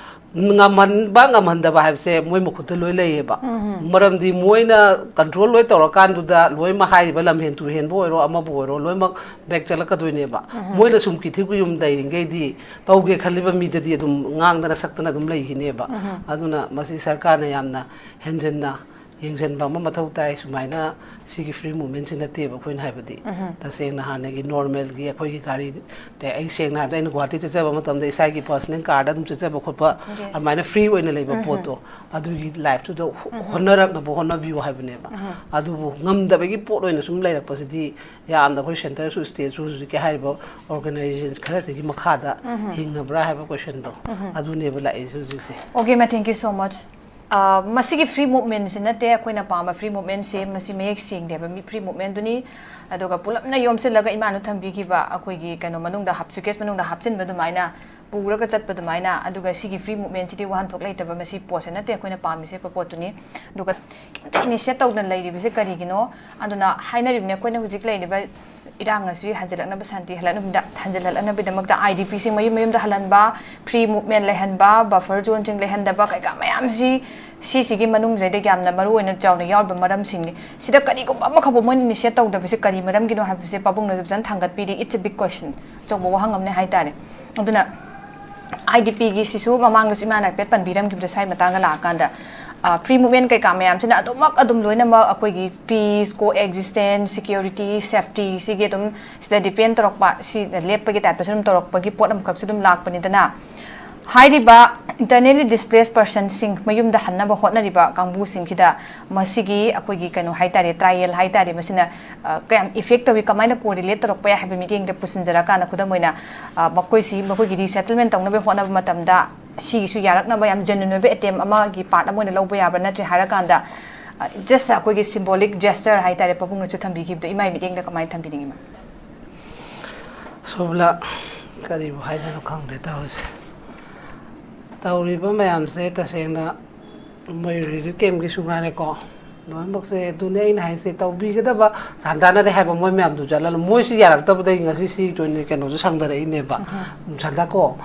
ꯉꯝꯍꯟꯕ ꯉꯝꯍꯟꯗꯕ ꯍꯥꯏꯕꯁꯦ ꯃꯣꯏ ꯃꯈꯨꯠꯇ ꯂꯣꯏ ꯂꯩꯌꯦꯕ꯫ ꯃꯔꯝꯗꯤ ꯃꯣꯏꯅ ꯀꯟꯇ꯭ꯔꯣꯜ ꯂꯣꯏ ꯇꯧꯔꯀꯥꯟꯗꯨꯗ ꯂꯣꯏꯅꯃꯛ ꯍꯥꯏꯔꯤꯕ ꯂꯝꯍꯦꯟ ꯇꯨꯍꯦꯟꯕ ꯑꯣꯏꯔꯣ, ꯑꯃꯕꯨ ꯑꯣꯏꯔꯣ, ꯂꯣꯏꯅꯃꯛ ꯕꯦꯛ ꯆꯠꯂꯛꯀꯗꯣꯏꯅꯦꯕ꯫ ꯃꯣꯏꯅ ꯁꯨꯝ ꯀꯤꯊꯤ ꯀꯨꯌꯨꯝ ꯂꯩꯔꯤꯉꯩꯗꯤ ꯇꯧꯒꯦ ꯈꯜꯂꯤꯕ ꯃꯤꯗꯗꯤ ꯑꯗꯨꯝ ꯉꯥꯡꯗꯅ ꯁꯛꯇꯅ ꯑꯗꯨꯝ ꯂꯩꯈꯤꯅꯦꯕ꯫ ꯑꯗꯨꯅ ꯃꯁꯤ ꯁꯔꯀꯥꯔꯅ ꯌꯥꯝꯅ ꯍꯦꯟꯖꯤꯟꯅ ꯌꯦꯡꯁꯤꯟꯕ ꯑꯃ ꯃꯊꯧ ꯇꯥꯏ꯫ ꯁꯨꯃꯥꯏꯅ ꯁꯤꯒꯤ ꯐ꯭ꯔꯤ ꯃꯨꯞꯃꯦꯟꯁꯤ ꯅꯠꯇꯦꯕ ꯑꯩꯈꯣꯏꯅ ꯍꯥꯏꯕꯗꯤ꯫ ꯇꯁꯦꯡꯅ ꯍꯥꯟꯅꯒꯤ ꯅꯣꯔꯃꯦꯜꯒꯤ ꯑꯩꯈꯣꯏꯒꯤ ꯒꯥꯔꯤ, ꯑꯩ ꯁꯦꯡꯅ ꯍꯥꯏꯕꯗ ꯑꯩꯅ ꯒꯨꯍꯥꯇꯤ ꯆꯠꯆꯕ ꯃꯇꯝꯗ ꯏꯁꯥꯒꯤ ꯄꯔꯁꯅꯦꯜ ꯀꯥꯔꯗ ꯑꯗꯨꯝ ꯆꯠꯆꯕ ꯈꯣꯠꯄ, ꯑꯗꯨꯃꯥꯏꯅ ꯐ꯭ꯔꯤ ꯑꯣꯏꯅ ꯂꯩꯕ ꯄꯣꯠꯇꯣ, ꯑꯗꯨꯒꯤ ꯂꯥꯏꯐꯇꯨꯗ ꯍꯣꯠꯅꯔꯛꯅꯕ ꯍꯣꯠꯅꯕꯤꯌꯨ ꯍꯥꯏꯕꯅꯦꯕ꯫ ꯑꯗꯨꯕꯨ ꯉꯝꯗꯕꯒꯤ ꯄꯣꯠ ꯑꯣꯏꯅ ꯁꯨꯝ ꯂꯩꯔꯛꯄꯁꯤꯗꯤ ꯌꯥꯝꯅ ꯑꯩꯈꯣꯏ ꯁꯦꯟꯇꯔꯁꯨ ꯁ꯭ꯇꯦꯠꯁꯨ ꯍꯧꯖꯤꯛꯀꯤ ꯍꯥꯏꯔꯤꯕ ꯑꯣꯔꯒꯅꯥꯏꯖꯦꯁꯟ ꯈꯔꯁꯤꯒꯤ ꯃꯈꯥꯗ ꯍꯤꯡꯉꯕ꯭ꯔꯥ ꯍꯥꯏꯕ ꯀꯣꯏꯁꯟꯗꯣ ꯑꯗꯨꯅꯦꯕ ꯂꯥꯛꯏꯁꯦ ꯍꯧꯖꯤꯛꯁꯦ꯫ Okay, ma'am, thank you so much. ꯑ, ꯃꯁꯤꯒꯤ ꯐ꯭ꯔꯤ ꯃꯨꯞꯃꯦꯟꯁꯤ ꯅꯠꯇꯦ ꯑꯩꯈꯣꯏꯅ ꯄꯥꯝꯕ ꯐ꯭ꯔꯤ ꯃꯨꯞꯃꯦꯟꯁꯤ, ꯃꯁꯤ ꯃꯌꯦꯛ ꯁꯦꯡꯗꯦꯕ ꯃꯤ ꯐ꯭ꯔꯤ ꯃꯨꯞꯃꯦꯟꯗꯨꯅꯤ꯫ ꯑꯗꯨꯒ ꯄꯨꯂꯞꯅ ꯌꯣꯝꯁꯤꯜꯂꯒ ꯏꯃꯥꯅ ꯊꯝꯕꯤꯈꯤꯕ ꯑꯩꯈꯣꯏꯒꯤ ꯀꯩꯅꯣ ꯃꯅꯨꯡꯗ ꯍꯥꯞ-, ꯁꯨꯠꯀꯦꯁ ꯃꯅꯨꯡꯗ ꯍꯥꯞꯆꯤꯟꯕ ꯑꯗꯨꯃꯥꯏꯅ ꯄꯨꯔꯒ ꯆꯠꯄ ꯑꯗꯨꯃꯥꯏꯅ꯫ ꯑꯗꯨꯒ ꯁꯤꯒꯤ ꯐ꯭ꯔꯤ ꯃꯨꯞꯃꯦꯟꯁꯤꯗꯤ ꯋꯥꯍꯟꯊꯣꯛ ꯂꯩꯇꯕ, ꯃꯁꯤ ꯄꯣꯠꯁꯦ ꯅꯠꯇꯦ ꯑꯩꯈꯣꯏꯅ ꯄꯥꯝꯃꯤꯁꯦ ꯄꯣꯠꯇꯨꯅꯤ꯫ ꯑꯗꯨꯒ ꯀꯩꯝꯇ ꯏꯅꯤꯁꯤꯌꯦꯠ ꯇꯧꯗꯅ ꯂꯩꯔꯤꯕꯁꯦ ꯀꯔꯤꯒꯤꯅꯣ? ꯑꯗꯨꯅ ꯍꯥꯏꯅꯔꯤꯕꯅꯦ ꯑꯩꯈꯣꯏꯅ ꯍꯧꯖꯤꯛ ꯂꯩꯔꯤꯕ ꯏꯔꯥꯡ ꯑꯁꯤ ꯍꯟꯖꯤꯜꯂꯛꯅꯕ, ꯁꯥꯟꯇꯤ ꯍꯜꯂꯛꯅꯕꯗ-, ꯍꯟꯖꯤꯜꯍꯜꯂꯛꯅꯕꯒꯤꯗꯃꯛꯇ ꯑꯥꯏ ꯗꯤ ꯄꯤꯁꯤꯡ ꯃꯌꯨꯝ ꯃꯌꯨꯝꯗ ꯍꯜꯍꯟꯕ, ꯐ꯭ꯔꯤ ꯃꯨꯞꯃꯦꯟ ꯂꯩꯍꯟꯕ, ꯕꯐꯔ ꯖꯣꯟꯁꯤꯡ ꯂꯩꯍꯟꯗꯕ, ꯀꯩꯀꯥ ꯃꯌꯥꯝꯁꯤ, ꯁꯤꯁꯤꯒꯤ ꯃꯅꯨꯡꯁꯤꯗꯩꯗ ꯌꯥꯝꯅ ꯃꯔꯨ ꯑꯣꯏꯅ ꯆꯥꯎꯅ ꯌꯥꯎꯔꯤꯕ ꯃꯔꯝꯁꯤꯡꯅꯤ꯫ ꯁꯤꯗ ꯀꯔꯤꯒꯨꯝꯕ ꯑꯃꯈꯛꯄꯨ ꯃꯣꯏꯅ ꯏꯅꯤꯁꯤꯌꯦꯠ ꯇꯧꯗꯕꯁꯦ ꯀꯔꯤ ꯃꯔꯝꯒꯤꯅꯣ ꯍꯥꯏꯕꯁꯦ ꯄꯥꯕꯨꯡꯅꯁꯨ ꯐꯖꯅ ꯊꯥꯡꯒꯠꯄꯤꯔꯤ꯫ It's a big question. ꯑꯆꯧꯕ ꯋꯥꯍꯪ ꯑꯃꯅꯦ ꯍꯥꯏꯇꯥꯔꯦ꯫ ꯑꯗꯨꯅ ꯑꯥꯏ ꯗꯤ ꯄꯤꯒꯤꯁꯤꯁꯨ ꯃꯃꯥꯡꯗꯁꯨ ꯏꯃꯥꯅ ꯍꯥꯏꯐꯦꯠ ꯄꯟꯕꯤꯔꯝꯈꯤꯕꯗꯣ, ꯁ꯭ꯋꯥꯏ ꯃꯇꯥꯡꯗ ꯂꯥꯛꯑꯀꯥꯟꯗ, ꯑ, ꯐ꯭ꯔꯤ ꯃꯨꯞꯃꯦꯟ ꯀꯩꯀꯥ ꯃꯌꯥꯝꯁꯤꯅ ꯑꯗꯨꯃꯛ ꯑꯗꯨꯝ ꯂꯣꯏꯅꯃꯛ ꯑꯩꯈꯣꯏꯒꯤ ꯄꯤꯁ, ꯀꯣ ꯑꯦꯛꯖꯤꯁꯇꯦꯟꯁ, ꯁꯦꯀ꯭ꯌꯨꯔꯤꯇꯤ, ꯁꯦꯐꯇꯤ ꯁꯤꯒꯤ ꯑꯗꯨꯝ ꯁꯤꯗ ꯗꯤꯄꯦꯟ ꯇꯧꯔꯛꯄ, ꯁꯤ ꯂꯦꯞꯄꯒꯤ ꯇꯥꯏꯞꯇꯁꯨ ꯑꯗꯨꯝ ꯇꯧꯔꯛꯄꯒꯤ ꯄꯣꯠ ꯑꯃꯈꯛꯁꯨ ꯑꯗꯨꯝ ꯂꯥꯛꯄꯅꯤꯗꯅ꯫ ꯍꯥꯏꯔꯤꯕ internally displaced personꯁꯤꯡ, ꯃꯌꯨꯝꯗ ꯍꯟꯅꯕ ꯍꯣꯠꯅꯔꯤꯕ ꯀꯥꯡꯕꯨꯁꯤꯡꯁꯤꯗ ꯃꯁꯤꯒꯤ ꯑꯩꯈꯣꯏꯒꯤ ꯀꯩꯅꯣ ꯍꯥꯏꯇꯥꯔꯦ, ꯇ꯭ꯔꯥꯏꯌꯦꯜ ꯍꯥꯏꯇꯥꯔꯦ, ꯃꯁꯤꯅ, ꯑ, ꯀꯌꯥꯝ ꯏꯐꯦꯛ ꯇꯧꯏ, ꯀꯃꯥꯏꯅ ꯀꯣꯔꯤꯂꯦꯠ ꯇꯧꯔꯛꯄ ꯌꯥꯏ ꯍꯥꯏꯕ ꯃꯤꯠꯌꯦꯡꯗ ꯄꯨꯁꯤꯟꯖꯔꯀꯥꯟꯗ, ꯈꯨꯗꯝ ꯑꯣꯏꯅ, ꯑ, ꯃꯈꯣꯏꯁꯤ, ꯃꯈꯣꯏꯒꯤ ꯔꯤꯁꯦꯇꯜꯃꯦꯟ ꯇꯧꯅꯕ ꯍꯣꯠꯅꯕ ꯃꯇꯝꯗ ꯁꯤꯒꯤꯁꯨ ꯌꯥꯔꯛꯅꯕ ꯌꯥꯝ ꯖꯦꯅ꯭ꯌꯨꯟ ꯑꯣꯏꯕ ꯑꯦꯇꯦꯝ ꯑꯃꯒꯤ ꯄꯥꯔꯠ ꯑꯃ ꯑꯣꯏꯅ ꯂꯧꯕ ꯌꯥꯕ꯭ꯔꯥ? ꯅꯠꯇ꯭ꯔꯦ ꯍꯥꯏꯔꯀꯥꯟꯗ, ꯑ, ꯖꯁ ꯑꯩꯈꯣꯏꯒꯤ ꯁꯤꯝꯕꯣꯂꯤꯛ ꯖꯦꯁꯆꯔ ꯍꯥꯏꯇꯥꯔꯦ, ꯄꯥꯕꯨꯡꯅꯁꯨ ꯊꯝꯕꯤꯈꯤꯕꯗꯣ, ꯏꯃꯥꯏ ꯃꯤꯠꯌꯦꯡꯗ ꯀꯃꯥꯏꯅ ꯊꯝꯕꯤꯅꯤꯡꯉꯤ, ꯃꯦꯝ? ꯁꯣꯝꯂ, ꯀꯔꯤꯕꯨ ꯍꯥꯏꯗꯣꯏꯅꯣ ꯈꯪꯗ꯭ꯔꯦ ꯇꯧꯔꯤꯁꯦ꯫ ꯇꯧꯔꯤꯕ ꯃꯌꯥꯝꯁꯦ ꯇꯁꯦꯡꯅ ꯃꯣꯏ ꯔꯤꯂꯤꯐ ꯀꯦꯝꯒꯤꯁꯨ ꯉꯥꯏꯔꯦꯀꯣ, ꯂꯣꯏꯅꯃꯛꯁꯦ꯫ ꯑꯗꯨꯅꯦ ꯑꯩꯅ ꯍꯥꯏꯁꯦ, ꯇꯧꯕꯤꯒꯗꯕ ꯁꯥꯟꯇꯥꯅꯗꯤ ꯍꯥꯏꯕ, ꯃꯣꯏ ꯃꯌꯥꯝꯗꯨ ꯆꯠꯂꯒ ꯃꯣꯏꯁꯤ ꯌꯥꯔꯛꯇꯕꯗꯒꯤ ꯉꯁꯤ ꯁꯤ ꯀꯩꯅꯣꯁꯨ ꯁꯥꯡꯗꯔꯛꯏꯅꯦꯕ꯫ ꯁꯥꯟꯇꯥ ꯀꯣ,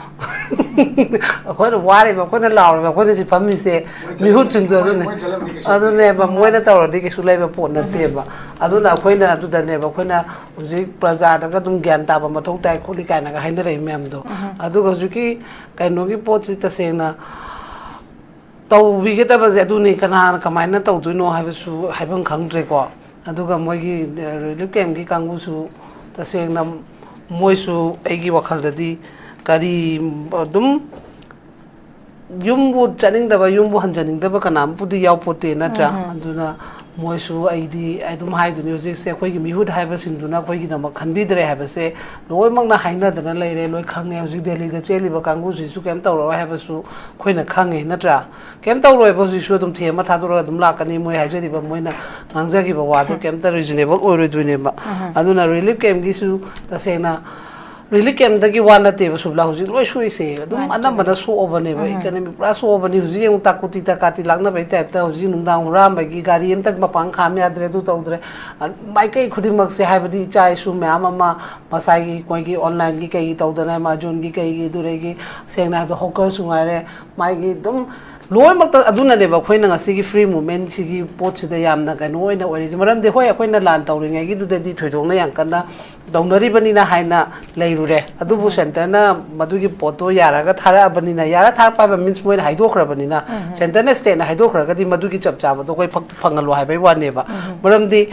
ꯑꯩꯈꯣꯏꯅ ꯋꯥꯔꯤꯕ, ꯑꯩꯈꯣꯏꯅ ꯂꯥꯎꯔꯤꯕ, ꯑꯩꯈꯣꯏꯅ ꯁꯤ ꯐꯝꯃꯤꯁꯦ, ꯃꯤꯍꯨꯠꯁꯤꯡꯗꯣ ꯑꯗꯨꯅꯦ꯫ ꯑꯗꯨꯅꯦꯕ, ꯃꯣꯏꯅ ꯇꯧꯔꯗꯤ ꯀꯩꯁꯨ ꯂꯩꯕ ꯄꯣꯠ ꯅꯠꯇꯦꯕ꯫ ꯑꯗꯨꯅ ꯑꯩꯈꯣꯏꯅ ꯑꯗꯨꯗꯅꯦꯕ, ꯑꯩꯈꯣꯏꯅ ꯍꯧꯖꯤꯛ ꯄ꯭ꯔꯖꯥꯗꯒ ꯑꯗꯨꯝ ꯒ꯭ꯌꯥꯟ ꯇꯥꯕ ꯃꯊꯧ ꯇꯥꯏ ꯈꯣꯠꯂꯤ ꯀꯥꯏꯅꯒ ꯍꯥꯏꯅꯔꯛꯏ ꯃꯌꯥꯝꯗꯣ꯫ ꯑꯗꯨꯒ ꯍꯧꯖꯤꯛꯀꯤ ꯀꯩꯅꯣꯒꯤ ꯄꯣꯠꯁꯤ ꯇꯁꯦꯡꯅ ꯇꯧꯕꯤꯒꯗꯕꯁꯦ ꯑꯗꯨꯅꯤ, ꯀꯅꯥꯅ ꯀꯃꯥꯏꯅ ꯇꯧꯗꯣꯏꯅꯣ ꯍꯥꯏꯕꯁꯨ ꯍꯥꯏꯐꯝ ꯈꯪꯗ꯭ꯔꯦꯀꯣ꯫ ꯑꯗꯨꯒ ꯃꯣꯏꯒꯤ ꯔꯤꯂꯤꯐ ꯀꯦꯝꯒꯤ ꯀꯥꯡꯕꯨꯁꯨ ꯇꯁꯦꯡꯅ ꯃꯣꯏꯁꯨ ꯑꯩꯒꯤ ꯋꯥꯈꯜꯗꯗꯤ ꯀꯔꯤ ꯑꯗꯨꯝ ꯌꯨꯝꯕꯨ ꯆꯠꯅꯤꯡꯗꯕ, ꯌꯨꯝꯕꯨ ꯍꯟꯖꯅꯤꯡꯗꯕ ꯀꯅꯥꯝꯕꯨꯗꯤ ꯌꯥꯎꯄꯣꯠꯇꯦ, ꯅꯠꯇ꯭ꯔꯥ? ꯑꯗꯨꯅ ꯃꯣꯏꯁꯨ ꯑꯩꯗꯤ ꯑꯗꯨꯝ ꯍꯥꯏꯗꯨꯅꯤ, ꯍꯧꯖꯤꯛꯁꯦ ꯑꯩꯈꯣꯏꯒꯤ ꯃꯤꯍꯨꯠ ꯍꯥꯏꯕꯁꯤꯡꯗꯨꯅ ꯑꯩꯈꯣꯏꯒꯤꯗꯃꯛ ꯈꯟꯕꯤꯗ꯭ꯔꯦ ꯍꯥꯏꯕꯁꯦ ꯂꯣꯏꯅꯃꯛꯅ ꯍꯥꯏꯅꯗꯅ ꯂꯩꯔꯦ, ꯂꯣꯏ ꯈꯪꯉꯦ꯫ ꯍꯧꯖꯤꯛ ꯗꯦꯜꯂꯤꯗ ꯆꯦꯜꯂꯤꯕ ꯀꯥꯡꯕꯨꯁꯤꯁꯨ ꯀꯩꯝ ꯇꯧꯔꯔꯣꯏ ꯍꯥꯏꯕꯁꯨ ꯑꯩꯈꯣꯏꯅ ꯈꯪꯉꯦ, ꯅꯠꯇ꯭ꯔꯥ? ꯀꯩꯝ ꯇꯧꯔꯣꯏꯕ, ꯍꯧꯖꯤꯛꯁꯨ ꯑꯗꯨꯝ ꯊꯦꯝꯃ ꯊꯥꯗꯣꯔꯒ ꯑꯗꯨꯝ ꯂꯥꯛꯀꯅꯤ꯫ ꯃꯣꯏ ꯍꯥꯏꯖꯔꯤꯕ, ꯃꯣꯏꯅ ꯉꯥꯡꯖꯈꯤꯕ ꯋꯥꯗꯣ ꯀꯩꯝꯇ ꯔꯤꯖꯅꯦꯕꯜ ꯑꯣꯏꯔꯣꯏꯗꯣꯏꯅꯦꯕ꯫ ꯑꯗꯨꯅ ꯔꯤꯂꯤꯐ ꯀꯦꯝꯒꯤꯁꯨ ꯇꯁꯦꯡꯅ ꯔꯤꯂꯤꯐ ꯀꯦꯝꯗꯒꯤ ꯋꯥ ꯅꯠꯇꯦꯕ, ꯁꯨꯕꯂꯥ, ꯍꯧꯖꯤꯛ ꯂꯣꯏ ꯁꯣꯛꯏꯁꯦ꯫ ꯑꯗꯨꯝ ꯃꯥꯅꯦ, ꯑꯅꯝꯕꯅ ꯆꯨꯝꯃꯦ꯫ ꯁꯣꯛꯑꯕꯅꯦꯕ, ꯏꯀꯅꯃꯤ ꯄꯨꯔꯥ ꯁꯣꯛꯑꯕꯅꯤ꯫ ꯍꯧꯖꯤꯛ ꯌꯦꯡꯉꯨ, ꯇꯥꯀꯨꯇꯤ ꯇꯀꯥꯇꯤ ꯂꯥꯛꯅꯕꯩ ꯇꯥꯏꯞꯇ ꯍꯧꯖꯤꯛ ꯅꯨꯡꯗꯥꯡ ꯍꯨꯔꯥꯟꯕꯒꯤ ꯒꯥꯔꯤ ꯑꯝꯇ ꯃꯄꯥꯟ ꯈꯥꯝ ꯌꯥꯗ꯭ꯔꯦ, ꯑꯗꯨ ꯇꯧꯗ꯭ꯔꯦ꯫ ꯑ, ꯃꯥꯏꯀꯩ ꯈꯨꯗꯤꯡꯃꯛꯁꯦ, ꯍꯥꯏꯕꯗꯤ ꯏꯆꯥ ꯏꯁꯨ ꯃꯌꯥꯝ ꯑꯃ ꯉꯁꯥꯏꯒꯤ ꯑꯩꯈꯣꯏꯒꯤ ꯑꯣꯟꯂꯥꯏꯟꯒꯤ ꯀꯩꯒꯤ ꯇꯧꯗꯅ, ꯑꯦꯃꯥꯖꯣꯟꯒꯤ ꯀꯩꯒꯤ, ꯑꯗꯨꯗꯒꯤ ꯁꯦꯡꯅ ꯍꯥꯏꯕꯗ ꯍꯣꯀꯔꯁꯨ ꯉꯥꯏꯔꯦ, ꯃꯥꯒꯤ ꯑꯗꯨꯝ ꯂꯣꯏꯅꯃꯛꯇ꯫ ꯑꯗꯨꯅꯅꯦꯕ ꯑꯩꯈꯣꯏꯅ ꯉꯁꯤꯒꯤ ꯐ꯭ꯔꯤ ꯃꯨꯚꯃꯦꯟꯁꯤꯒꯤ ꯄꯣꯠꯁꯤꯗ ꯌꯥꯝꯅ ꯀꯩꯅꯣ ꯑꯣꯏꯅ ꯑꯣꯏꯔꯤꯁꯦ꯫ ꯃꯔꯝꯗꯤ ꯍꯣꯏ, ꯑꯩꯈꯣꯏꯅ ꯂꯥꯟ ꯇꯧꯔꯤꯉꯩꯒꯤꯗꯨꯗꯗꯤ ꯊꯣꯏꯗꯣꯛꯅ ꯌꯥꯝ ꯀꯟꯅ ꯇꯧꯅꯔꯤꯕꯅꯤꯅ ꯍꯥꯏꯅ ꯂꯩꯔꯨꯔꯦ꯫ ꯑꯗꯨꯕꯨ ꯁꯦꯟꯇꯔꯅ ꯃꯗꯨꯒꯤ ꯄꯣꯠꯇꯣ ꯌꯥꯔꯒ ꯊꯥꯔꯛꯑꯕꯅꯤꯅ, ꯌꯥꯔ ꯊꯥꯔꯛꯄ ꯍꯥꯏꯕ ꯃꯤꯟꯁ ꯃꯣꯏꯅ ꯍꯥꯏꯗꯣꯛꯈ꯭ꯔꯕꯅꯤꯅ, ꯁꯦꯟꯇꯔꯅ, ꯁ꯭ꯇꯦꯠꯅ ꯍꯥꯏꯗꯣꯛꯈ꯭ꯔꯒꯗꯤ ꯃꯗꯨꯒꯤ ꯆꯞ ꯆꯥꯕꯗꯣ ꯑꯩꯈꯣꯏ ꯐꯪ-, ꯐꯪꯍꯜꯂꯣ ꯍꯥꯏꯕꯒꯤ ꯋꯥꯅꯦꯕ꯫ ꯃꯔꯝꯗꯤ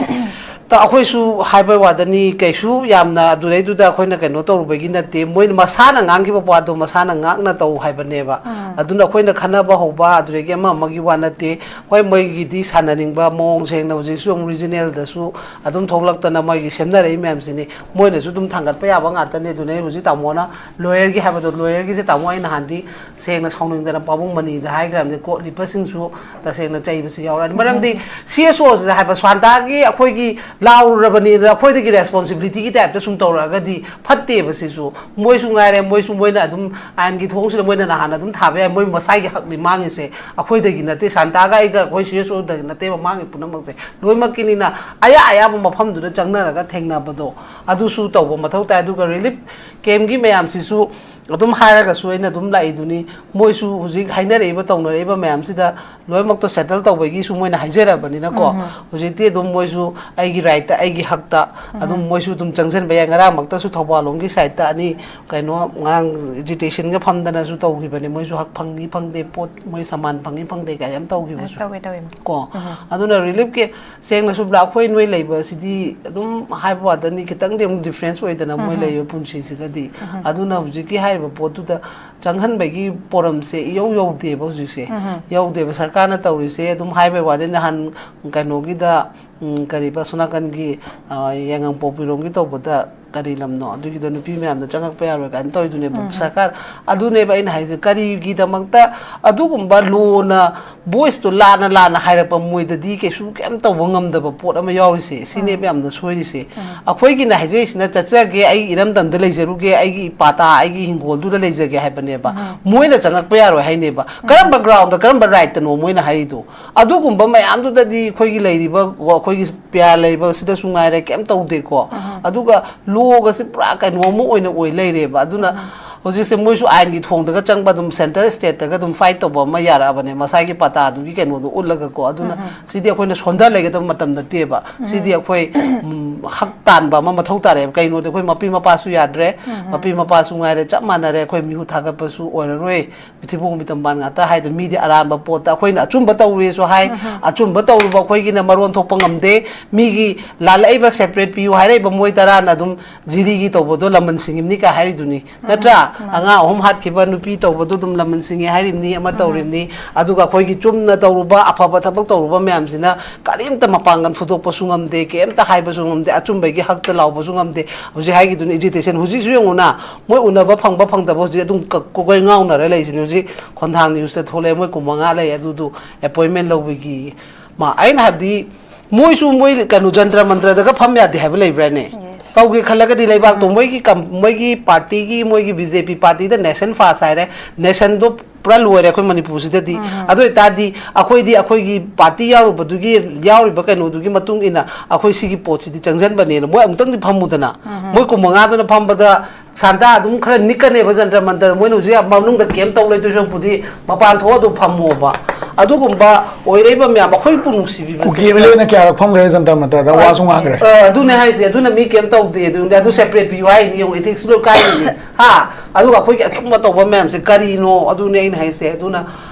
ꯇ-, ꯑꯩꯈꯣꯏꯁꯨ ꯍꯥꯏꯕ ꯋꯥꯗꯅꯤ, ꯀꯩꯁꯨ ꯌꯥꯝꯅ ꯑꯗꯨꯗꯩꯗꯨꯗ ꯑꯩꯈꯣꯏꯅ ꯀꯩꯅꯣ ꯇꯧꯔꯨꯕꯒꯤ ꯅꯠꯇꯦ꯫ ꯃꯣꯏꯅ ꯃꯁꯥꯅ ꯉꯥꯡꯈꯤꯕ ꯋꯥꯗꯣ ꯃꯁꯥꯅ ꯉꯥꯛꯅ ꯇꯧ ꯍꯥꯏꯕꯅꯦꯕ꯫ ꯑꯗꯨꯅ ꯑꯩꯈꯣꯏꯅ ꯈꯟꯅꯕ ꯍꯧꯕ ꯑꯗꯨꯗꯒꯤ ꯑꯃ ꯑꯃꯒꯤ ꯋꯥ ꯅꯠꯇꯦ꯫ ꯍꯣꯏ, ꯃꯣꯏꯒꯤꯗꯤ ꯁꯥꯟꯅꯅꯤꯡꯕ ꯃꯑꯣꯡ ꯁꯦꯡꯅ ꯍꯧꯖꯤꯛꯁꯨ ꯑꯃꯨꯛ ꯔꯤꯖꯅꯦꯜꯗꯁꯨ ꯑꯗꯨꯝ ꯊꯣꯛꯂꯛꯇꯅ ꯃꯣꯏꯒꯤ ꯁꯦꯝꯅꯔꯛꯏ ꯃꯌꯥꯝꯁꯤꯅꯤ꯫ ꯃꯣꯏꯅꯁꯨ ꯑꯗꯨꯝ ꯊꯥꯡꯒꯠꯄ ꯌꯥꯕ ꯉꯥꯛꯇꯅꯦ꯫ ꯑꯗꯨꯅ ꯑꯩ ꯍꯧꯖꯤꯛ ꯇꯥꯃꯣꯅ ꯂꯣꯌꯔꯒꯤ ꯍꯥꯏꯕꯗꯣ, ꯂꯣꯌꯔꯒꯤꯁꯦ ꯇꯥꯃꯣ ꯑꯩ ꯅꯍꯥꯟꯗꯤ ꯁꯦꯡꯅ ꯁꯥꯎꯅꯤꯡꯗꯅ ꯄꯥꯕꯨꯡ ꯃꯅꯤꯗ ꯍꯥꯏꯈ꯭ꯔꯕꯅꯤ, ꯀꯣꯔꯠ ꯂꯤꯞꯄꯁꯤꯡꯁꯨ ꯇꯁꯦꯡꯅ ꯆꯩꯕꯁꯤ ꯌꯥꯎꯔꯛꯑꯅꯤ꯫ ꯃꯔꯝꯗꯤ ꯁꯤ ꯑꯦꯁ ꯑꯣꯁꯤꯗ ꯍꯥꯏꯕ ꯁ꯭ꯋꯥꯟꯇꯥꯒꯤ ꯑꯩꯈꯣꯏꯒꯤ ꯂꯥꯎꯔꯨꯔꯕꯅꯤꯅ ꯑꯩꯈꯣꯏꯗꯒꯤ ꯔꯦꯁꯄꯣꯟꯁꯤꯕꯤꯂꯤꯇꯤꯒꯤ ꯇꯥꯏꯞꯇ ꯁꯨꯝ ꯇꯧꯔꯛꯑꯒꯗꯤ ꯐꯠꯇꯦꯕ ꯁꯤꯁꯨ꯫ ꯃꯣꯏꯁꯨ ꯉꯥꯏꯔꯦ, ꯃꯣꯏꯁꯨ ꯃꯣꯏꯅ ꯑꯗꯨꯝ ꯑꯥꯏꯟꯒꯤ ꯊꯣꯡꯁꯤꯗ ꯃꯣꯏꯅ ꯅꯍꯥꯟ ꯑꯗꯨꯝ ꯊꯥꯕ ꯌꯥꯏ, ꯃꯣꯏ ꯃꯁꯥꯒꯤ ꯍꯛꯅꯤ ꯃꯥꯡꯉꯤꯁꯦ, ꯑꯩꯈꯣꯏꯗꯒꯤ ꯅꯠꯇꯦ, ꯁ꯭ꯋꯥꯟꯇꯥꯒ ꯑꯩꯒ ꯑꯩꯈꯣꯏ ꯁꯤ ꯑꯦꯁ ꯑꯣꯗꯒꯤ ꯅꯠꯇꯦꯕ ꯃꯥꯡꯉꯤ ꯄꯨꯝꯅꯃꯛꯁꯦ꯫ ꯂꯣꯏꯅꯃꯛꯀꯤꯅꯤꯅ ꯑꯌꯥ ꯑꯌꯥꯕ ꯃꯐꯝꯗꯨꯗ ꯆꯪꯅꯔꯒ ꯊꯦꯡꯅꯕꯗꯣ ꯑꯗꯨꯁꯨ ꯇꯧꯕ ꯃꯊꯧ ꯇꯥꯏ꯫ ꯑꯗꯨꯒ ꯔꯤꯂꯤꯐ ꯀꯦꯝꯒꯤ ꯃꯌꯥꯝꯁꯤꯁꯨ ꯑꯗꯨꯝ ꯍꯥꯏꯔꯒꯁꯨ ꯑꯩꯅ ꯑꯗꯨꯝ ꯂꯥꯛꯏꯗꯨꯅꯤ꯫ ꯃꯣꯏꯁꯨ ꯍꯧꯖꯤꯛ ꯍꯥꯏꯅꯔꯛꯏꯕ, ꯇꯧꯅꯔꯛꯏꯕ ꯃꯌꯥꯝꯁꯤꯗ ꯂꯣꯏꯅꯃꯛꯇꯣ ꯁꯦꯇꯜ ꯇꯧꯕꯒꯤꯁꯨ ꯃꯣꯏꯅ ꯍꯥꯏꯖꯔꯕꯅꯤꯅꯀꯣ꯫ ꯎꯝ꯫ ꯍꯧꯖꯤꯛꯇꯤ ꯑꯗꯨꯝ ꯃꯣꯏꯁꯨ ꯑꯩꯒꯤ ꯔꯥꯏꯠꯇ, ꯑꯩꯒꯤ ꯍꯛꯇ ꯑꯗꯨꯝ ꯎꯝ꯫ ꯃꯣꯏꯁꯨ ꯑꯗꯨꯝ ꯆꯪꯁꯤꯟꯕ ꯌꯥꯏ꯫ ꯉꯔꯥꯡꯃꯛꯇꯁꯨ ꯊꯧꯕꯥꯜꯂꯣꯝꯒꯤ ꯁꯥꯏꯠꯇ ꯑꯅꯤ ꯀꯩꯅꯣ ꯉꯔꯥꯡ ꯑꯦꯖꯤꯇꯦꯁꯟꯒ ꯐꯝꯗꯅꯁꯨ ꯇꯧꯈꯤꯕꯅꯤ꯫ ꯃꯣꯏꯁꯨ ꯍꯛ ꯐꯪꯏ ꯐꯪꯗꯦ, ꯄꯣꯠ ꯃꯣꯏ ꯁꯃꯥꯟ ꯐꯪꯏ ꯐꯪꯗꯦ ꯀꯥꯏꯅ ꯌꯥꯝ ꯇꯧꯈꯤꯕꯁꯨ꯫ ꯇꯧꯋꯦ, ꯇꯧꯋꯦ꯫ ꯀꯣ꯫ ꯎꯝ꯫ ꯑꯗꯨꯅ ꯔꯤꯂꯤꯐ ꯀꯦꯝ ꯁꯦꯡꯅ ꯁꯨꯝ ꯑꯩꯈꯣꯏ ꯅꯣꯏ ꯂꯩꯕꯁꯤꯗꯤ ꯑꯗꯨꯝ ꯍꯥꯏꯕ ꯋꯥꯗꯅꯤ, ꯈꯤꯇꯪꯗꯤ ꯑꯃꯨꯛ ꯗꯤꯐ꯭ꯔꯦꯟꯁ ꯑꯣꯏꯗꯅ ꯃꯣꯏ ꯎꯝ꯫ ꯂꯩꯔꯤꯕ ꯄꯨꯟꯁꯤꯁꯤꯒꯗꯤ꯫ ꯎꯝ꯫ ꯑꯗꯨꯅ ꯍꯧꯖꯤꯛꯀꯤ ꯍꯥꯏꯔꯤꯕ ꯄꯣꯠꯇꯨꯗ ꯆꯪꯍꯟꯕꯒꯤ ꯄꯣꯔꯝꯁꯦ ꯏꯌꯧ ꯌꯧꯗꯦꯕ ꯍꯧꯖꯤꯛꯁꯦ꯫ ꯎꯝ꯫ ꯌꯧꯗꯦꯕ꯫ ꯁꯔꯀꯥꯔꯅ ꯇꯧꯔꯤꯁꯦ ꯑꯗꯨꯝ ꯍꯥꯏꯕꯩ ꯋꯥꯗꯤ ꯅꯍꯥꯟ ꯀꯩꯅꯣꯒꯤꯗ, ꯎꯝ, ꯀꯔꯤꯕ, ꯁꯣꯝ ꯅꯥꯀꯟꯒꯤ, ꯑ, ꯌꯥꯏꯉꯪꯄꯣꯛꯄꯤꯔꯣꯝꯒꯤ ꯇꯧꯕꯗ ꯀꯔꯤ ꯂꯝꯅꯣ ꯑꯗꯨꯒꯤꯗꯣ ꯅꯨꯄꯤ ꯃꯌꯥꯝꯗꯣ ꯆꯪꯉꯛꯄ ꯌꯥꯔꯣꯏ ꯀꯥꯏꯅ ꯇꯧꯔꯤꯗꯨꯅꯦꯕ꯫ ꯎꯝ꯫ ꯁꯔꯀꯥꯔ ꯑꯗꯨꯅꯦꯕ ꯑꯩꯅ ꯍꯥꯏꯁꯦ, ꯀꯔꯤꯒꯤꯗꯃꯛꯇ ꯑꯗꯨꯒꯨꯝꯕ ꯂꯣꯅ ꯚꯣꯏꯁꯇꯣ ꯂꯥꯟꯅ ꯂꯥꯟꯅ ꯍꯥꯏꯔꯛꯄ ꯃꯣꯏꯗꯗꯤ ꯀꯩꯁꯨ ꯀꯩꯝ ꯇꯧꯕ ꯉꯝꯗꯕ ꯄꯣꯠ ꯑꯃ ꯌꯥꯎꯔꯤꯁꯦ꯫ ꯁꯤꯅꯦꯕ ꯎꯝ꯫ ꯌꯥꯝꯅ ꯁꯣꯏꯔꯤꯁꯦ꯫ ꯎꯝ꯫ ꯑꯩꯈꯣꯏꯒꯤꯅ ꯍꯥꯏꯖꯔꯤꯁꯤꯅ ꯆꯠꯆꯒꯦ, ꯑꯩꯒꯤ ꯏꯔꯝꯗꯝꯗ ꯂꯩꯖꯔꯨꯒꯦ, ꯑꯩꯒꯤ ꯄꯥꯇꯥ, ꯑꯩꯒꯤ ꯍꯤꯡꯒꯣꯜꯗꯨꯗ ꯂꯩꯖꯒꯦ ꯍꯥꯏꯕꯅꯦꯕ꯫ ꯎꯝ꯫ ꯃꯣꯏꯅ ꯆꯪꯉꯛꯄ ꯌꯥꯔꯣꯏ ꯍꯥꯏꯅꯦꯕ꯫ ꯎꯝ꯫ ꯀꯔꯝꯕ ꯒ꯭ꯔꯥꯎꯟꯗ, ꯀꯔꯝꯕ ꯔꯥꯏꯠꯇꯅꯣ ꯃꯣꯏꯅ ꯍꯥꯏꯔꯤꯗꯣ? ꯑꯗꯨꯒꯨꯝꯕ ꯃꯌꯥꯝꯗꯨꯗꯗꯤ ꯑꯩꯈꯣꯏꯒꯤ ꯂꯩꯔꯤꯕ, ꯑꯩꯈꯣꯏꯒꯤ ꯄꯤ ꯑꯥꯔ ꯂꯩꯔꯤꯕ ꯁꯤꯗꯁꯨ ꯉꯥꯏꯔꯦ, ꯀꯩꯝ ꯇꯧꯗꯦꯀꯣ꯫ ꯎꯝ꯫ ꯑꯗꯨꯒ ꯂꯣꯒꯁꯦ ꯄꯨꯔꯥ ꯀꯩꯅꯣ ꯑꯃ ꯑꯣꯏꯅ ꯑꯣꯏ ꯂꯩꯔꯦꯕ꯫ ꯑꯗꯨꯅ ꯎꯝ꯫ ꯍꯧꯖꯤꯛꯁꯦ ꯃꯣꯏꯁꯨ ꯑꯥꯏꯟꯒꯤ ꯊꯣꯡꯗꯒ ꯆꯪꯕ, ꯑꯗꯨꯝ ꯁꯦꯟꯇ꯭ꯔꯦꯜ ꯁ꯭ꯇꯦꯠꯇꯒ ꯑꯗꯨꯝ ꯐꯥꯏꯠ ꯇꯧꯕ ꯑꯃ ꯌꯥꯔꯛꯑꯕꯅꯦ, ꯃꯁꯥꯒꯤ ꯄꯇꯥꯗꯨꯒꯤ ꯀꯩꯅꯣꯗꯣ ꯎꯠꯂꯒꯀꯣ꯫ ꯑꯗꯨꯅ ꯎꯝ꯫ ꯁꯤꯗꯤ ꯑꯩꯈꯣꯏꯅ ꯁꯣꯟꯊ ꯂꯩꯒꯗꯕ ꯃꯇꯝ ꯅꯠꯇꯦꯕ꯫ ꯎꯝ꯫ ꯁꯤꯗꯤ ꯑꯩꯈꯣꯏ, ꯎꯝ, ꯍꯛ ꯇꯥꯟꯕ ꯑꯃ ꯃꯊꯧ ꯇꯥꯔꯛꯑꯦꯕ꯫ ꯀꯩꯅꯣꯗꯤ ꯑꯩꯈꯣꯏ ꯃꯄꯤ ꯃꯄꯥꯁꯨ ꯌꯥꯗ꯭ꯔꯦ, ꯎꯝ꯫ ꯃꯄꯤ ꯃꯄꯥꯁꯨ ꯉꯥꯏꯔꯦ, ꯆꯞ ꯃꯥꯟꯅꯔꯦ, ꯑꯩꯈꯣꯏ ꯃꯤꯍꯨꯠ ꯊꯥꯒꯠꯄꯁꯨ ꯑꯣꯏꯔꯔꯣꯏ꯫ ꯃꯤꯊꯤꯕꯣꯡ ꯃꯤꯇꯝꯕꯥꯟ ꯉꯥꯛꯇ ꯍꯥꯏꯗꯣ, ꯃꯤꯗꯤ ꯑꯔꯥꯟꯕ ꯄꯣꯠꯇ ꯑꯩꯈꯣꯏꯅ ꯑꯆꯨꯝꯕ ꯇꯧꯔꯦꯁꯨ ꯍꯥꯏ, ꯎꯝ꯫ ꯑꯆꯨꯝꯕ ꯇꯧꯔꯨꯕ ꯑꯩꯈꯣꯏꯒꯤꯅ ꯃꯔꯣꯟ ꯊꯣꯛꯄ ꯉꯝꯗꯦ, ꯃꯤꯒꯤ ꯂꯥꯜꯂꯛꯏꯕ ꯁꯦꯄꯔꯦꯠ ꯄꯤꯌꯨ ꯍꯥꯏꯔꯛꯏꯕ ꯃꯣꯏ ꯇꯔꯥꯅ ꯑꯗꯨꯝ ꯖꯤꯔꯤꯒꯤ ꯇꯧꯕꯗꯣ ꯂꯃꯟ ꯁꯤꯡꯉꯤꯕꯅꯤ ꯀꯥꯏ ꯍꯥꯏꯔꯤꯗꯨꯅꯤ, ꯎꯝ꯫ ꯅꯠꯇ꯭ꯔꯥ? ꯃꯥꯅꯤ꯫ ꯑꯉꯥꯡ ꯑꯍꯨꯝ ꯍꯥꯠꯈꯤꯕ ꯅꯨꯄꯤ ꯇꯧꯕꯗꯣ ꯑꯗꯨꯝ ꯂꯃꯟ ꯁꯤꯡꯉꯦ ꯍꯥꯏꯔꯤꯕꯅꯤ, ꯑꯃ ꯎꯝ꯫ ꯇꯧꯔꯤꯕꯅꯤ꯫ ꯑꯗꯨꯒ ꯑꯩꯈꯣꯏꯒꯤ ꯆꯨꯝꯅ ꯇꯧꯔꯨꯕ, ꯑꯐꯕ ꯊꯕꯛ ꯇꯧꯔꯨꯕ ꯃꯌꯥꯝꯁꯤꯅ ꯀꯔꯤꯝꯇ ꯃꯄꯥꯡꯒꯜ ꯐꯨꯗꯣꯛꯄꯁꯨ ꯉꯝꯗꯦ, ꯀꯩꯝꯇ ꯍꯥꯏꯕꯁꯨ ꯉꯝꯗꯦ, ꯑꯆꯨꯝꯕꯒꯤ ꯍꯛꯇ ꯂꯥꯎꯕꯁꯨ ꯉꯝꯗꯦ꯫ ꯍꯧꯖꯤꯛ ꯍꯥꯏꯈꯤꯗꯨꯅꯤ ꯑꯦꯖꯤꯇꯦꯁꯟ꯫ ꯍꯧꯖꯤꯛꯁꯨ ꯌꯦꯡꯉꯨꯅ, ꯃꯣꯏ ꯎꯅꯕ ꯐꯪꯕ ꯐꯪꯗꯕ ꯍꯧꯖꯤꯛ ꯑꯗꯨꯝ ꯀ-, ꯀꯣꯏ ꯉꯥꯎꯅꯔ ꯂꯩꯁꯤꯅꯦ꯫ ꯍꯧꯖꯤꯛ ꯈꯣꯟꯊꯥꯡ ꯅ꯭ꯌꯨꯁꯇ ꯊꯣꯛꯂꯛꯑꯦ, ꯃꯣꯏ ꯀꯨꯟ ꯃꯉꯥ ꯂꯩ ꯑꯗꯨꯗꯨ ꯑꯦꯄꯣꯏꯟꯃꯦꯟ ꯂꯧꯕꯒꯤ꯫ ꯃꯥ, ꯑꯩꯅ ꯍꯥꯏꯕꯗꯤ ꯃꯣꯏꯁꯨ ꯃꯣꯏ ꯀꯩꯅꯣ ꯖꯟꯇ꯭ꯔ ꯃꯟꯇ꯭ꯔꯗꯒ ꯐꯝ ꯌꯥꯗꯦ ꯍꯥꯏꯕ ꯂꯩꯕ꯭ꯔꯥꯅꯦ? Yes. ꯇꯧꯒꯦ ꯈꯜꯂꯒꯗꯤ ꯂꯩꯕꯥꯛꯇꯣ ꯎꯝ꯫ ꯃꯣꯏꯒꯤ ꯀꯝ-, ꯃꯣꯏꯒꯤ ꯄꯥꯔꯇꯤꯒꯤ, ꯃꯣꯏꯒꯤ ꯕꯤ ꯖꯦ ꯄꯤ ꯄꯥꯔꯇꯤꯗ ꯅꯦꯁꯟ ꯐꯥꯁ ꯍꯥꯏꯔꯦ, ꯅꯦꯁꯟꯗꯣ ꯄꯨꯔꯥ ꯂꯣꯏꯔꯦ ꯑꯩꯈꯣꯏ ꯃꯅꯤꯄꯨꯔꯁꯤꯗꯗꯤ꯫ ꯎꯝ꯫ ꯑꯗꯨ ꯑꯣꯏꯇꯥꯔꯗꯤ ꯑꯩꯈꯣꯏꯗꯤ ꯑꯩꯈꯣꯏꯒꯤ ꯄꯥꯔꯇꯤ ꯌꯥꯎꯔꯨꯕꯗꯨꯒꯤ, ꯌꯥꯎꯔꯤꯕ ꯀꯩꯅꯣꯗꯨꯒꯤ ꯃꯇꯨꯡ ꯏꯟꯅ ꯑꯩꯈꯣꯏ ꯁꯤꯒꯤ ꯄꯣꯠꯁꯤꯗꯤ ꯆꯪꯁꯤꯟꯕꯅꯦꯅ ꯃꯣꯏ ꯑꯃꯨꯛꯇꯪꯗꯤ ꯐꯝꯃꯨꯗꯅ꯫ ꯎꯝ꯫ ꯃꯣꯏ ꯀꯨꯟ ꯃꯉꯥꯗꯨꯅ ꯐꯝꯕꯗ ꯁꯥꯟꯇꯥ ꯑꯗꯨꯝ ꯈꯔ ꯅꯤꯛꯀꯅꯦꯕ ꯖꯟꯇꯔ ꯃꯟꯇꯔ꯫ ꯃꯣꯏꯅ ꯍꯧꯖꯤꯛ ꯃꯅꯨꯡꯗ ꯀꯦꯝ ꯇꯧ ꯂꯩꯗꯣꯏ ꯁꯔꯨꯛꯄꯨꯗꯤ ꯃꯄꯥꯟ ꯊꯣꯛꯑ ꯑꯗꯨꯝ ꯐꯝꯃꯣꯕ꯫ ꯑꯗꯨꯒꯨꯝꯕ ꯑꯣꯏꯔꯛꯏꯕ ꯃꯌꯥꯝ ꯑꯩꯈꯣꯏꯕꯨ ꯅꯨꯡꯁꯤꯕꯤꯕꯁꯦ꯫ ꯀꯨꯀꯤ ꯑꯦꯝ ꯑꯦꯜ ꯑꯦꯅ ꯀꯌꯥꯔꯛ ꯐꯝꯈ꯭ꯔꯦ ꯖꯟꯇꯔ ꯃꯟꯇꯔꯗ, ꯋꯥꯁꯨ ꯉꯥꯡꯈ꯭ꯔꯦ꯫ ꯑ, ꯑꯗꯨꯅꯦ ꯍꯥꯏꯁꯦ꯫ ꯑꯗꯨꯅ ꯃꯤ ꯀꯩꯝ ꯇꯧꯗꯦ꯫ ꯑꯗꯨꯅꯦ ꯑꯗꯨ ꯁꯦꯄꯔꯦꯠ ꯄꯤꯌꯨ ꯍꯥꯏꯅꯤ꯫ ꯌꯦꯡꯉꯨ, ꯏꯊꯤꯛꯁ ꯂꯣꯏ ꯀꯥꯏꯔꯤꯅꯤ꯫ ꯍꯥ? ꯑꯗꯨꯒ ꯑꯩꯈꯣꯏꯒꯤ ꯑꯆꯨꯝꯕ ꯇꯧꯕ ꯃꯌꯥꯝꯁꯦ ꯀꯔꯤꯅꯣ? ꯑꯗꯨꯅꯦ ꯑꯩꯅ ꯍꯥꯏꯁꯦ꯫ ꯑꯗꯨꯅ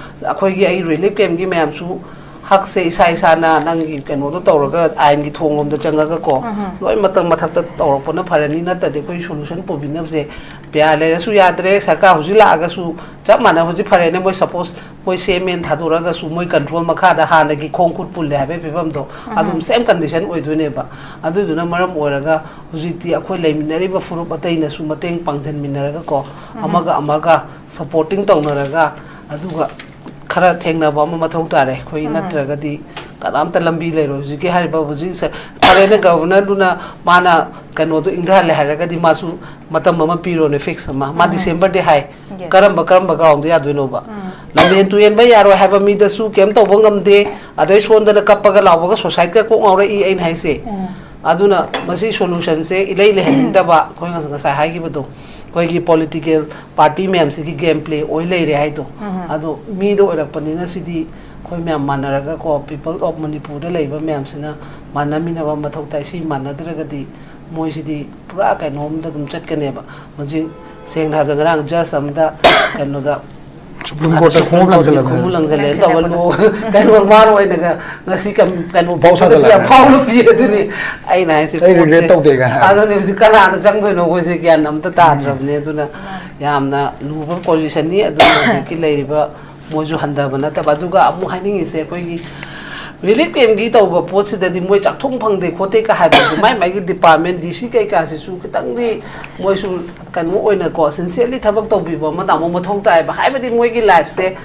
ꯑꯩꯈꯣꯏꯒꯤ ꯑꯩ ꯔꯤꯂꯤꯐ ꯀꯦꯝꯒꯤ ꯃꯌꯥꯝꯁꯨ ꯍꯛꯁꯦ ꯏꯁꯥ ꯏꯁꯥꯅ ꯅꯪꯒꯤ ꯀꯩꯅꯣꯗꯣ ꯇꯧꯔꯒ ꯑꯥꯏꯟꯒꯤ ꯊꯣꯡ ꯂꯣꯝꯗ ꯆꯪꯉꯒꯀꯣ, ꯂꯣꯏ ꯃꯇꯝ ꯃꯊꯛꯇ ꯇꯧꯔꯛꯄꯅ ꯐꯔꯅꯤ꯫ ꯅꯠꯇ꯭ꯔꯗꯤ ꯑꯩꯈꯣꯏ ꯁꯣꯂꯨꯁꯟ ꯄꯨꯕꯤꯅꯕꯁꯦ ꯄꯤꯌꯥ ꯂꯩꯔꯁꯨ ꯌꯥꯗ꯭ꯔꯦ, ꯁꯔꯀꯥꯔ ꯍꯧꯖꯤꯛ ꯂꯥꯛꯑꯒꯁꯨ ꯆꯞ ꯃꯥꯟꯅꯩ꯫ ꯍꯧꯖꯤꯛ ꯐꯔꯦꯅꯦ, ꯃꯣꯏ ꯁꯄꯣꯁ ꯃꯣꯏ ꯁꯤ ꯑꯦꯝ ꯑꯦꯟ ꯊꯥꯗꯣꯔꯛꯑꯒꯁꯨ ꯃꯣꯏ ꯀꯟꯇ꯭ꯔꯣꯜ ꯃꯈꯥꯗ ꯍꯥꯟꯅꯒꯤ ꯈꯣꯡ ꯈꯨꯠ ꯄꯨꯜꯂꯦ ꯍꯥꯏꯕꯒꯤ ꯐꯤꯕꯝꯗꯣ ꯑꯗꯨꯝ ꯁꯦꯝ ꯀꯟꯗꯤꯁꯟ ꯑꯣꯏꯗꯣꯏꯅꯦꯕ꯫ ꯑꯗꯨꯗꯨꯅ ꯃꯔꯝ ꯑꯣꯏꯔꯒ ꯍꯧꯖꯤꯛꯇꯤ ꯑꯩꯈꯣꯏ ꯂꯩꯃꯤꯟꯅꯔꯤꯕ ꯐꯨꯔꯨꯞ ꯑꯇꯩꯅꯁꯨ ꯃꯇꯦꯡ ꯄꯥꯡꯁꯤꯟꯃꯤꯟꯅꯔꯒꯀꯣ, ꯑꯃꯒ ꯑꯃꯒ ꯁꯄꯣꯔꯇꯤꯡ ꯇꯧꯅꯔꯒ, ꯑꯗꯨꯒ ꯈꯔ ꯊꯦꯡꯅꯕ ꯑꯃ ꯃꯊꯧ ꯇꯥꯔꯦ ꯑꯩꯈꯣꯏ꯫ ꯅꯠꯇ꯭ꯔꯒꯗꯤ ꯀꯅꯥꯝꯇ ꯂꯝꯕꯤ ꯂꯩꯔꯣꯏ꯫ ꯍꯧꯖꯤꯛꯀꯤ ꯍꯥꯏꯔꯤꯕ ꯍꯧꯖꯤꯛ ꯁ-, ꯐꯔꯦꯅꯦ, ꯒꯕꯔꯅꯔꯗꯨꯅ ꯃꯥꯅ ꯀꯩꯅꯣꯗꯣ ꯏꯪꯊꯍꯜꯂꯦ ꯍꯥꯏꯔꯒꯗꯤ ꯃꯥꯁꯨ ꯃꯇꯝ ꯑꯃ ꯄꯤꯔꯣꯅꯦ, ꯐꯤꯛꯁ ꯑꯃ꯫ ꯃꯥ ꯗꯤꯁꯦꯝꯕꯔꯗꯤ ꯍꯥꯏ꯫ ꯀꯔꯝꯕ, ꯀꯔꯝꯕ ꯒ꯭ꯔꯥꯎꯟꯗ ꯌꯥꯗꯣꯏꯅꯣꯕ? ꯂꯝꯍꯦꯟ ꯇꯨꯍꯦꯟꯕ ꯌꯥꯔꯣꯏ ꯍꯥꯏꯕ ꯃꯤꯗꯁꯨ ꯀꯩꯝ ꯇꯧꯕ ꯉꯝꯗꯦ꯫ ꯑꯗꯩ ꯁꯣꯝꯗꯅ ꯀꯞꯄꯒ ꯂꯥꯎꯕꯒ ꯁꯣꯁꯥꯏꯠꯀ ꯀꯣꯛ ꯉꯥꯎꯔꯛꯏ ꯑꯩꯅ ꯍꯥꯏꯁꯦ꯫ ꯑꯗꯨꯅ ꯃꯁꯤ ꯁꯣꯂꯨꯁꯟꯁꯦ ꯏꯂꯩ ꯂꯩꯍꯟꯅꯤꯡꯗꯕ, ꯑꯩꯈꯣꯏ ꯉꯁ-, ꯉꯁꯥꯏ ꯍꯥꯏꯈꯤꯕꯗꯣ, ꯑꯩꯈꯣꯏꯒꯤ ꯄꯣꯂꯤꯇꯤꯀꯦꯜ ꯄꯥꯔꯇꯤ ꯃꯌꯥꯝꯁꯤꯒꯤ ꯒꯦꯝ ꯄ꯭ꯂꯦ ꯑꯣꯏ ꯂꯩꯔꯦ ꯍꯥꯏꯗꯣ꯫ ꯑꯗꯣ ꯃꯤꯗ ꯑꯣꯏꯔꯛꯄꯅꯤꯅ ꯁꯤꯗꯤ ꯑꯩꯈꯣꯏ ꯃꯌꯥꯝ ꯃꯥꯟꯅꯔꯒꯀꯣ, ꯄꯤꯄꯜ ꯑꯣꯐ ꯃꯅꯤꯄꯨꯔꯗ ꯂꯩꯕ ꯃꯌꯥꯝꯁꯤꯅ ꯃꯥꯟꯅꯃꯤꯟꯅꯕ ꯃꯊꯧ ꯇꯥꯏ꯫ ꯁꯤ ꯃꯥꯟꯅꯗ꯭ꯔꯒꯗꯤ ꯃꯣꯏꯁꯤꯗꯤ ꯄꯨꯔꯥ ꯀꯩꯅꯣꯝꯗ ꯑꯗꯨꯝ ꯆꯠꯀꯅꯦꯕ꯫ ꯍꯧꯖꯤꯛ ꯁꯦꯡꯅ ꯍꯥꯏꯔꯕꯗ ꯉꯔꯥꯡ ꯖꯁ ꯑꯃꯗ ꯀꯩꯅꯣꯗ ꯁꯨꯄ꯭ꯔꯤꯝ ꯀꯣꯔꯠꯇ ꯈꯣꯡꯎꯞ ꯂꯪꯁꯤꯜꯂꯝꯃꯦ꯫ ꯈꯣꯡꯎꯞ ꯂꯪꯁꯤꯜꯂꯦꯅ ꯇꯧꯕ ꯂꯨ-, ꯀꯩꯅꯣ ꯃꯥꯅ ꯑꯣꯏꯅꯒ ꯉꯁꯤ ꯀꯝ-, ꯀꯩꯅꯣ ꯄꯥꯎ ꯄꯤꯕꯗꯗꯤ ꯌꯥꯝ ꯁꯥꯖꯜꯂꯛꯑꯦ꯫ ꯐꯥꯎꯅ ꯄꯤ꯫ ꯑꯗꯨꯅꯤ ꯑꯩꯅ ꯍꯥꯏꯁꯦ꯫ ꯑꯩ regret ꯄꯣꯠꯁꯦ꯫ ꯇꯧꯗꯦꯒ ꯍꯥꯏ꯫ ꯑꯗꯨꯅꯤ ꯍꯧꯖꯤꯛ ꯀꯅꯥꯗ ꯆꯪꯗꯣꯏꯅꯣ ꯑꯩꯈꯣꯏꯁꯦ ꯒ꯭ꯌꯥꯟ ꯑꯝꯇ ꯇꯥꯗ꯭ꯔꯕꯅꯦ꯫ ꯑꯗꯨꯅ ꯌꯥꯝꯅ ꯂꯨꯕ ꯄꯣꯖꯤꯁꯟꯅꯤ꯫ ꯑꯗꯨꯅ ꯍꯧꯖꯤꯛꯀꯤ ꯂꯩꯔꯤꯕ ꯃꯣꯏꯁꯨ ꯍꯟꯊꯕ ꯅꯠꯇꯕ꯫ ꯑꯗꯨꯒ ꯑꯃꯨꯛ ꯍꯥꯏꯅꯤꯡꯉꯤꯁꯦ, ꯑꯩꯈꯣꯏꯒꯤ ꯔꯤꯂꯤꯐ ꯀꯦꯝꯒꯤ ꯇꯧꯕ ꯄꯣꯠꯁꯤꯗꯗꯤ ꯃꯣꯏ ꯆꯥꯛꯊꯨꯡ ꯐꯪꯗꯦ ꯈꯣꯠꯇꯦ ꯀ ꯍꯥꯏꯕꯁꯦ ꯃꯥꯏ ꯃꯥꯏꯒꯤ ꯗꯤꯄꯥꯔꯠꯃꯦꯟ, ꯗꯤ ꯁꯤ ꯀꯩꯀꯥꯁꯤꯁꯨ ꯈꯤꯇꯪꯗꯤ ꯃꯣꯏꯁꯨ ꯀꯩꯅꯣ ꯑꯣꯏꯅꯀꯣ, ꯁꯤꯟꯁꯤꯌꯔꯂꯤ ꯊꯕꯛ ꯇꯧꯕꯤꯕ ꯑꯃ ꯇꯥꯃꯣ ꯃꯊꯧ ꯇꯥꯏꯌꯦꯕ꯫ ꯍꯥꯏꯕꯗꯤ ꯃꯣꯏꯒꯤ ꯂꯥꯏꯐꯁꯦ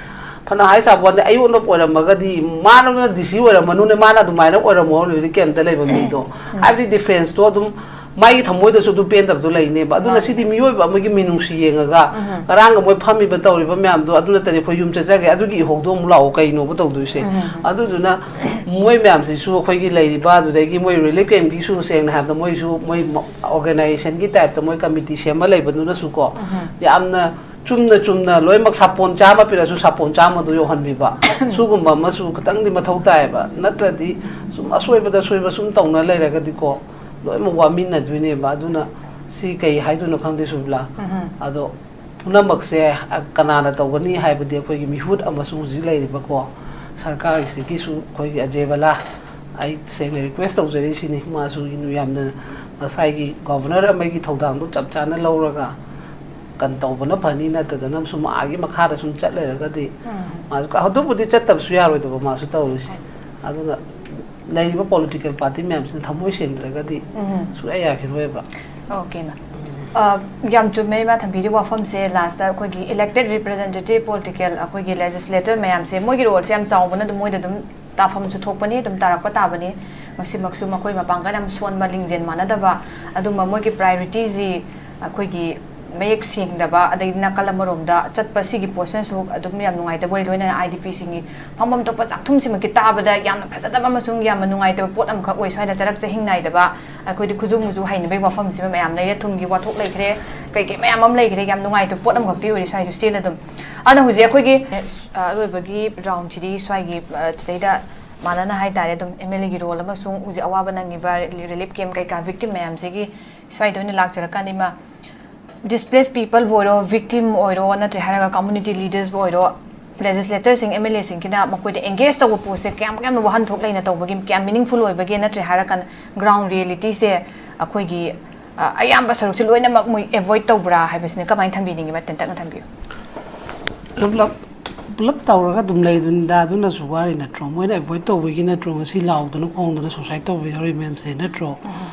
ꯐꯅ ꯍꯥꯏ ꯁꯥꯕ ꯋꯥꯅꯤ, ꯑꯌꯣꯟꯕ ꯑꯣꯏꯔꯝꯃꯒꯗꯤ ꯃꯥꯅ ꯗꯤ ꯁꯤ ꯑꯣꯏꯔꯝꯃꯅꯨꯅꯦ, ꯃꯥꯅ ꯑꯗꯨꯃꯥꯏꯅ ꯑꯣꯏꯔꯝꯃꯣ ꯍꯥꯏꯕꯗꯤ ꯀꯩꯝꯇ ꯂꯩꯕ ꯃꯤꯗꯣ꯫ ꯍꯥꯏꯕꯗꯤ ꯗꯤꯐ꯭ꯔꯦꯟꯁꯇꯣ ꯑꯗꯨꯝ ꯃꯥꯒꯤ ꯊꯃꯣꯏꯗꯁꯨ ꯑꯗꯨ ꯄꯦꯟꯗꯕꯗꯣ ꯂꯩꯅꯦꯕ꯫ ꯑꯗꯨꯅ ꯃꯥꯅꯦ꯫ ꯁꯤꯗꯤ ꯃꯤꯑꯣꯏꯕ ꯑꯃꯒꯤ ꯃꯤꯅꯨꯡꯁꯤ ꯌꯦꯡꯉꯒ, ꯎꯝ꯫ ꯉꯔꯥꯡꯒ ꯃꯣꯏ ꯐꯝꯃꯤꯕ ꯇꯧꯔꯤꯕ ꯃꯌꯥꯝꯗꯣ, "ꯑꯗꯨ ꯅꯠꯇꯗꯤ ꯑꯩꯈꯣꯏ ꯌꯨꯝ ꯆꯠꯆꯒꯦ, ꯑꯗꯨꯒꯤ ꯏꯍꯧꯗꯣ ꯑꯃꯨꯛ ꯂꯥꯛꯑꯣ", ꯀꯩꯅꯣꯕ ꯇꯧꯗꯣꯏꯁꯦ? ꯎꯝ꯫ ꯑꯗꯨꯗꯨꯅ ꯃꯣꯏ ꯃꯌꯥꯝꯁꯤꯁꯨ, ꯑꯩꯈꯣꯏꯒꯤ ꯂꯩꯔꯤꯕ, ꯑꯗꯨꯗꯒꯤ ꯃꯣꯏ ꯔꯤꯂꯤꯐ ꯀꯦꯝꯞꯀꯤꯁꯨ, ꯁꯦꯡꯅ ꯍꯥꯏꯕꯗ, ꯃꯣꯏꯁꯨ ꯃꯣꯏ ꯑꯣꯔꯒꯅꯥꯏꯖꯦꯁꯟꯒꯤ ꯇꯥꯏꯞꯇ ꯃꯣꯏ ꯀꯃꯤꯇꯤ ꯁꯦꯝꯃ ꯂꯩꯕꯗꯨꯅꯁꯨꯀꯣ, ꯎꯝ꯫ ꯌꯥꯝꯅ ꯆꯨꯝꯅ ꯆꯨꯝꯅ ꯂꯣꯏꯅꯃꯛ ꯁꯥꯄꯣꯟ ꯆꯥꯝꯃ ꯄꯤꯔꯁꯨ ꯁꯥꯄꯣꯟ ꯆꯥꯝꯃꯗꯨ ꯌꯧꯍꯟꯕꯤꯕ, ꯁꯤꯒꯨꯝꯕ ꯑꯃꯁꯨ ꯈꯤꯇꯪꯗꯤ ꯃꯊꯧ ꯇꯥꯏꯌꯦꯕ꯫ ꯅꯠꯇ꯭ꯔꯗꯤ ꯁꯨꯝ ꯑꯁꯣꯏꯕꯗ ꯑꯁꯣꯏꯕ ꯁꯨꯝ ꯇꯧꯅ ꯂꯩꯔꯒꯗꯤꯀꯣ, ꯂꯣꯏꯅꯃꯛ ꯋꯥꯃꯤꯟꯅꯗꯣꯏꯅꯦꯕ꯫ ꯑꯗꯨꯅ ꯁꯤ ꯀꯩ ꯍꯥꯏꯗꯣꯏꯅꯣ ꯈꯪꯗꯦ, ꯁꯨꯕꯤꯂꯥ꯫ ꯎꯝ꯫ ꯑꯗꯣ ꯄꯨꯝꯅꯃꯛꯁꯦ ꯀꯅꯥꯅ ꯇꯧꯒꯅꯤ ꯍꯥꯏꯕꯗꯤ ꯑꯩꯈꯣꯏꯒꯤ ꯃꯤꯍꯨꯠ ꯑꯃꯁꯨꯡ ꯍꯧꯖꯤꯛ ꯂꯩꯔꯤꯕꯀꯣ ꯁꯔꯀꯥꯔꯒꯤꯁꯤꯒꯤꯁꯨ, ꯑꯩꯈꯣꯏꯒꯤ ꯑꯖꯦ ꯕꯂꯥ, ꯑꯩ ꯁꯦꯡꯅ ꯔꯤꯀ꯭ꯋꯦꯁ ꯇꯧꯖꯔꯤꯁꯤꯅꯤ, ꯃꯥꯁꯨ ꯌꯥꯝꯅ ꯉꯁꯥꯏꯒꯤ ꯒꯣꯚꯔꯅꯔ ꯑꯃꯒꯤ ꯊꯧꯗꯥꯡꯗꯣ ꯆꯞ ꯆꯥꯅ ꯂꯧꯔꯒ ꯀꯩꯅꯣ ꯇꯧꯕꯅ ꯐꯅꯤ, ꯅꯠꯇꯗꯅ ꯁꯨꯝ ꯑꯥꯒꯤ ꯃꯈꯥꯗ ꯁꯨꯝ ꯆꯠ ꯂꯩꯔꯒꯗꯤ ꯎꯝ꯫ ꯃꯥꯁꯨ, ꯑꯗꯨꯕꯨꯗꯤ ꯆꯠꯇꯕꯁꯨ ꯌꯥꯔꯣꯏꯗꯕ ꯃꯥꯁꯨ ꯇꯧꯔꯤꯁꯦ꯫ ꯑꯗꯨꯅ ꯂꯩꯔꯤꯕ ꯄꯣꯂꯤꯇꯤꯀꯦꯜ ꯄꯥꯔꯇꯤ ꯃꯌꯥꯝꯁꯤꯅ ꯊꯃꯣꯏ ꯁꯦꯡꯗ꯭ꯔꯒꯗꯤ ꯎꯝ꯫ ꯁꯨꯡꯌꯥ ꯌꯥꯈꯤꯔꯣꯏꯕ꯫ ꯑꯣꯀꯦ, ꯃꯦꯝ꯫ ꯑ, ꯌꯥꯝ ꯆꯨꯝꯃꯦ ꯏꯃꯥ ꯊꯝꯕꯤꯔꯤꯕ ꯋꯥꯐꯝꯁꯦ꯫ ꯂꯥꯁꯇ ꯑꯩꯈꯣꯏꯒꯤ ꯏꯂꯦꯛꯇꯦꯗ ꯔꯤꯄ꯭ꯔꯖꯦꯟꯇꯦꯇꯤꯚ ꯄꯣꯂꯤꯇꯤꯀꯦꯜ, ꯑꯩꯈꯣꯏꯒꯤ ꯂꯦꯖꯤꯁꯂꯦꯇꯔ ꯃꯌꯥꯝꯁꯦ, ꯃꯣꯏꯒꯤ ꯔꯣꯜꯁꯦ ꯌꯥꯝ ꯆꯥꯎꯕꯅ ꯑꯗꯨꯝ ꯃꯣꯏꯗ ꯑꯗꯨꯝ ꯇꯥꯐꯝꯁꯨ ꯊꯣꯛꯄꯅꯤ, ꯑꯗꯨꯝ ꯇꯥꯔꯛꯄ ꯇꯥꯕꯅꯤ꯫ ꯃꯁꯤꯃꯛꯁꯨ ꯃꯈꯣꯏ ꯃꯄꯥꯡꯒꯜ ꯌꯥꯝ ꯁꯣꯟꯕ, ꯂꯤꯡꯖꯦꯜ ꯃꯥꯟꯅꯗꯕ, ꯑꯗꯨꯝꯕ ꯃꯣꯏꯒꯤ ꯄ꯭ꯔꯥꯏꯑꯣꯔꯤꯇꯤꯁꯤ ꯑꯩꯈꯣꯏꯒꯤ ꯃꯌꯦꯛ ꯁꯦꯡꯗꯕ, ꯑꯗꯩ ꯅꯥꯀꯜ ꯑꯃꯔꯣꯝꯗ ꯆꯠꯄ ꯁꯤꯒꯤ ꯄꯣꯠꯁꯤꯅꯁꯨ ꯑꯗꯨꯝ ꯌꯥꯝ ꯅꯨꯡꯉꯥꯏꯇꯕ ꯑꯣꯏ꯫ ꯂꯣꯏꯅꯅ ꯑꯥꯏ ꯗꯤ ꯄꯤꯁꯤꯡꯒꯤ ꯐꯝꯐꯝ ꯊꯣꯛꯄ ꯆꯥꯛꯊꯨꯝꯁꯤꯃꯛꯀꯤ ꯇꯥꯕꯗ ꯌꯥꯝꯅ ꯐꯖꯗꯕ ꯑꯃꯁꯨꯡ ꯌꯥꯝꯅ ꯅꯨꯡꯉꯥꯏꯇꯕ ꯄꯣꯠ ꯑꯃꯈꯛ ꯑꯣꯏ꯫ ꯁ꯭ꯋꯥꯏꯗ ꯆꯔꯛ ꯆꯍꯤꯡ ꯅꯥꯏꯗꯕ, ꯑꯩꯈꯣꯏꯗꯤ ꯈꯨꯖꯨ ꯃꯨꯖꯨ ꯍꯩꯅꯕꯒꯤ ꯋꯥꯐꯝꯁꯤꯃ ꯃꯌꯥꯝ ꯂꯩꯔꯦ, ꯊꯨꯝꯒꯤ ꯋꯥꯊꯣꯛ ꯂꯩꯈ꯭ꯔꯦ, ꯀꯩ ꯀꯩ ꯃꯌꯥꯝ ꯑꯃ ꯂꯩꯈ꯭ꯔꯦ꯫ ꯌꯥꯝ ꯅꯨꯡꯉꯥꯏꯇꯕ ꯄꯣꯠ ꯑꯃꯈꯛꯇꯤ ꯑꯣꯏꯔꯤ ꯁ꯭ꯋꯥꯏꯁꯨ ꯁꯤꯅ ꯑꯗꯨꯝ꯫ ꯑꯗꯨꯅ ꯍꯧꯖꯤꯛ ꯑꯩꯈꯣꯏꯒꯤ, ꯑ, ꯑꯔꯣꯏꯕꯒꯤ ꯔꯥꯎꯟꯁꯤꯗꯤ ꯁ꯭ꯋꯥꯏꯒꯤ, ꯑ, ꯁꯤꯗꯩꯗ ꯃꯥꯟꯅꯅ ꯍꯥꯏꯇꯥꯔꯦ, ꯑꯗꯨꯝ ꯑꯦꯝ ꯑꯦꯜ ꯑꯦꯒꯤ ꯔꯣꯜ ꯑꯃꯁꯨꯡ ꯍꯧꯖꯤꯛ ꯑꯋꯥꯕ ꯅꯪꯉꯤꯕ ꯔꯤꯂꯤꯐ ꯀꯦꯝꯞ ꯀꯩꯀꯥ ꯚꯤꯛꯇꯤꯝ ꯃꯌꯥꯝꯁꯤꯒꯤ ꯁ꯭ꯋꯥꯏꯗ ꯑꯣꯏꯅ ꯂꯥꯛꯆꯔꯀꯥꯟꯗ, ꯏꯃꯥ, ꯗꯤꯁꯄ꯭ꯂꯦꯁ ꯄꯤꯄꯜꯕꯨ ꯑꯣꯏꯔꯣ, ꯚꯤꯛꯇꯤꯝ ꯑꯣꯏꯔꯣ, ꯅꯠꯇ꯭ꯔꯦ ꯍꯥꯏꯔꯒ ꯀꯝꯃꯨꯅꯤꯇꯤ ꯂꯤꯗꯔꯁꯕꯨ ꯑꯣꯏꯔꯣ, ꯂꯦꯖꯤꯁꯂꯦꯇꯔꯁꯤꯡ, ꯑꯦꯝ ꯑꯦꯜ ꯑꯦꯁꯤꯡꯁꯤꯅ ꯃꯈꯣꯏꯗ ꯑꯦꯡꯒꯦꯖ ꯇꯧꯕ ꯄꯣꯠꯁꯦ ꯀꯌꯥꯝ, ꯀꯌꯥꯝꯅ ꯋꯥꯍꯟꯊꯣꯛ ꯂꯩꯅ ꯇꯧꯕꯒꯦ, ꯀꯌꯥꯝ ꯃꯤꯅꯤꯡꯐꯨꯜ ꯑꯣꯏꯕꯒꯦ, ꯅꯠꯇ꯭ꯔꯦ ꯍꯥꯏꯔꯀꯥꯟꯗ ꯒ꯭ꯔꯥꯎꯟ ꯔꯤꯌꯦꯂꯤꯇꯤꯁꯦ ꯑꯩꯈꯣꯏꯒꯤ, ꯑ, ꯑꯌꯥꯝꯕ ꯁꯔꯨꯛꯁꯦ ꯂꯣꯏꯅꯃꯛ ꯃꯣꯏ ꯑꯦꯚꯣꯏꯗ ꯇꯧꯕ꯭ꯔꯥ ꯍꯥꯏꯕꯁꯤꯅ ꯀꯃꯥꯏꯅ ꯊꯝꯕꯤꯅꯤꯡꯉꯤ? ꯃꯇꯦꯟ ꯇꯛꯅ ꯊꯝꯕꯤꯌꯨ꯫ ꯄꯨꯂꯞ, ꯄꯨꯂꯞ ꯇꯧꯔꯒ ꯑꯗꯨꯝ ꯂꯩꯗꯨꯅꯤꯗ, ꯑꯗꯨꯅꯁꯨ ꯋꯥꯔꯤ ꯅꯠꯇ꯭ꯔꯣ? ꯃꯣꯏꯅ ꯑꯦꯚꯣꯏꯗ ꯇꯧꯕꯒꯤ ꯅꯠꯇ꯭ꯔꯣ ꯉꯁꯤ ꯂꯥꯎꯗꯅ ꯈꯣꯡꯗꯅ ꯁꯨꯁꯥꯏꯗ ꯇꯧꯕ ꯌꯥꯎꯔꯤ ꯃꯌꯥꯝꯁꯦ, ꯅꯠꯇ꯭ꯔꯣ?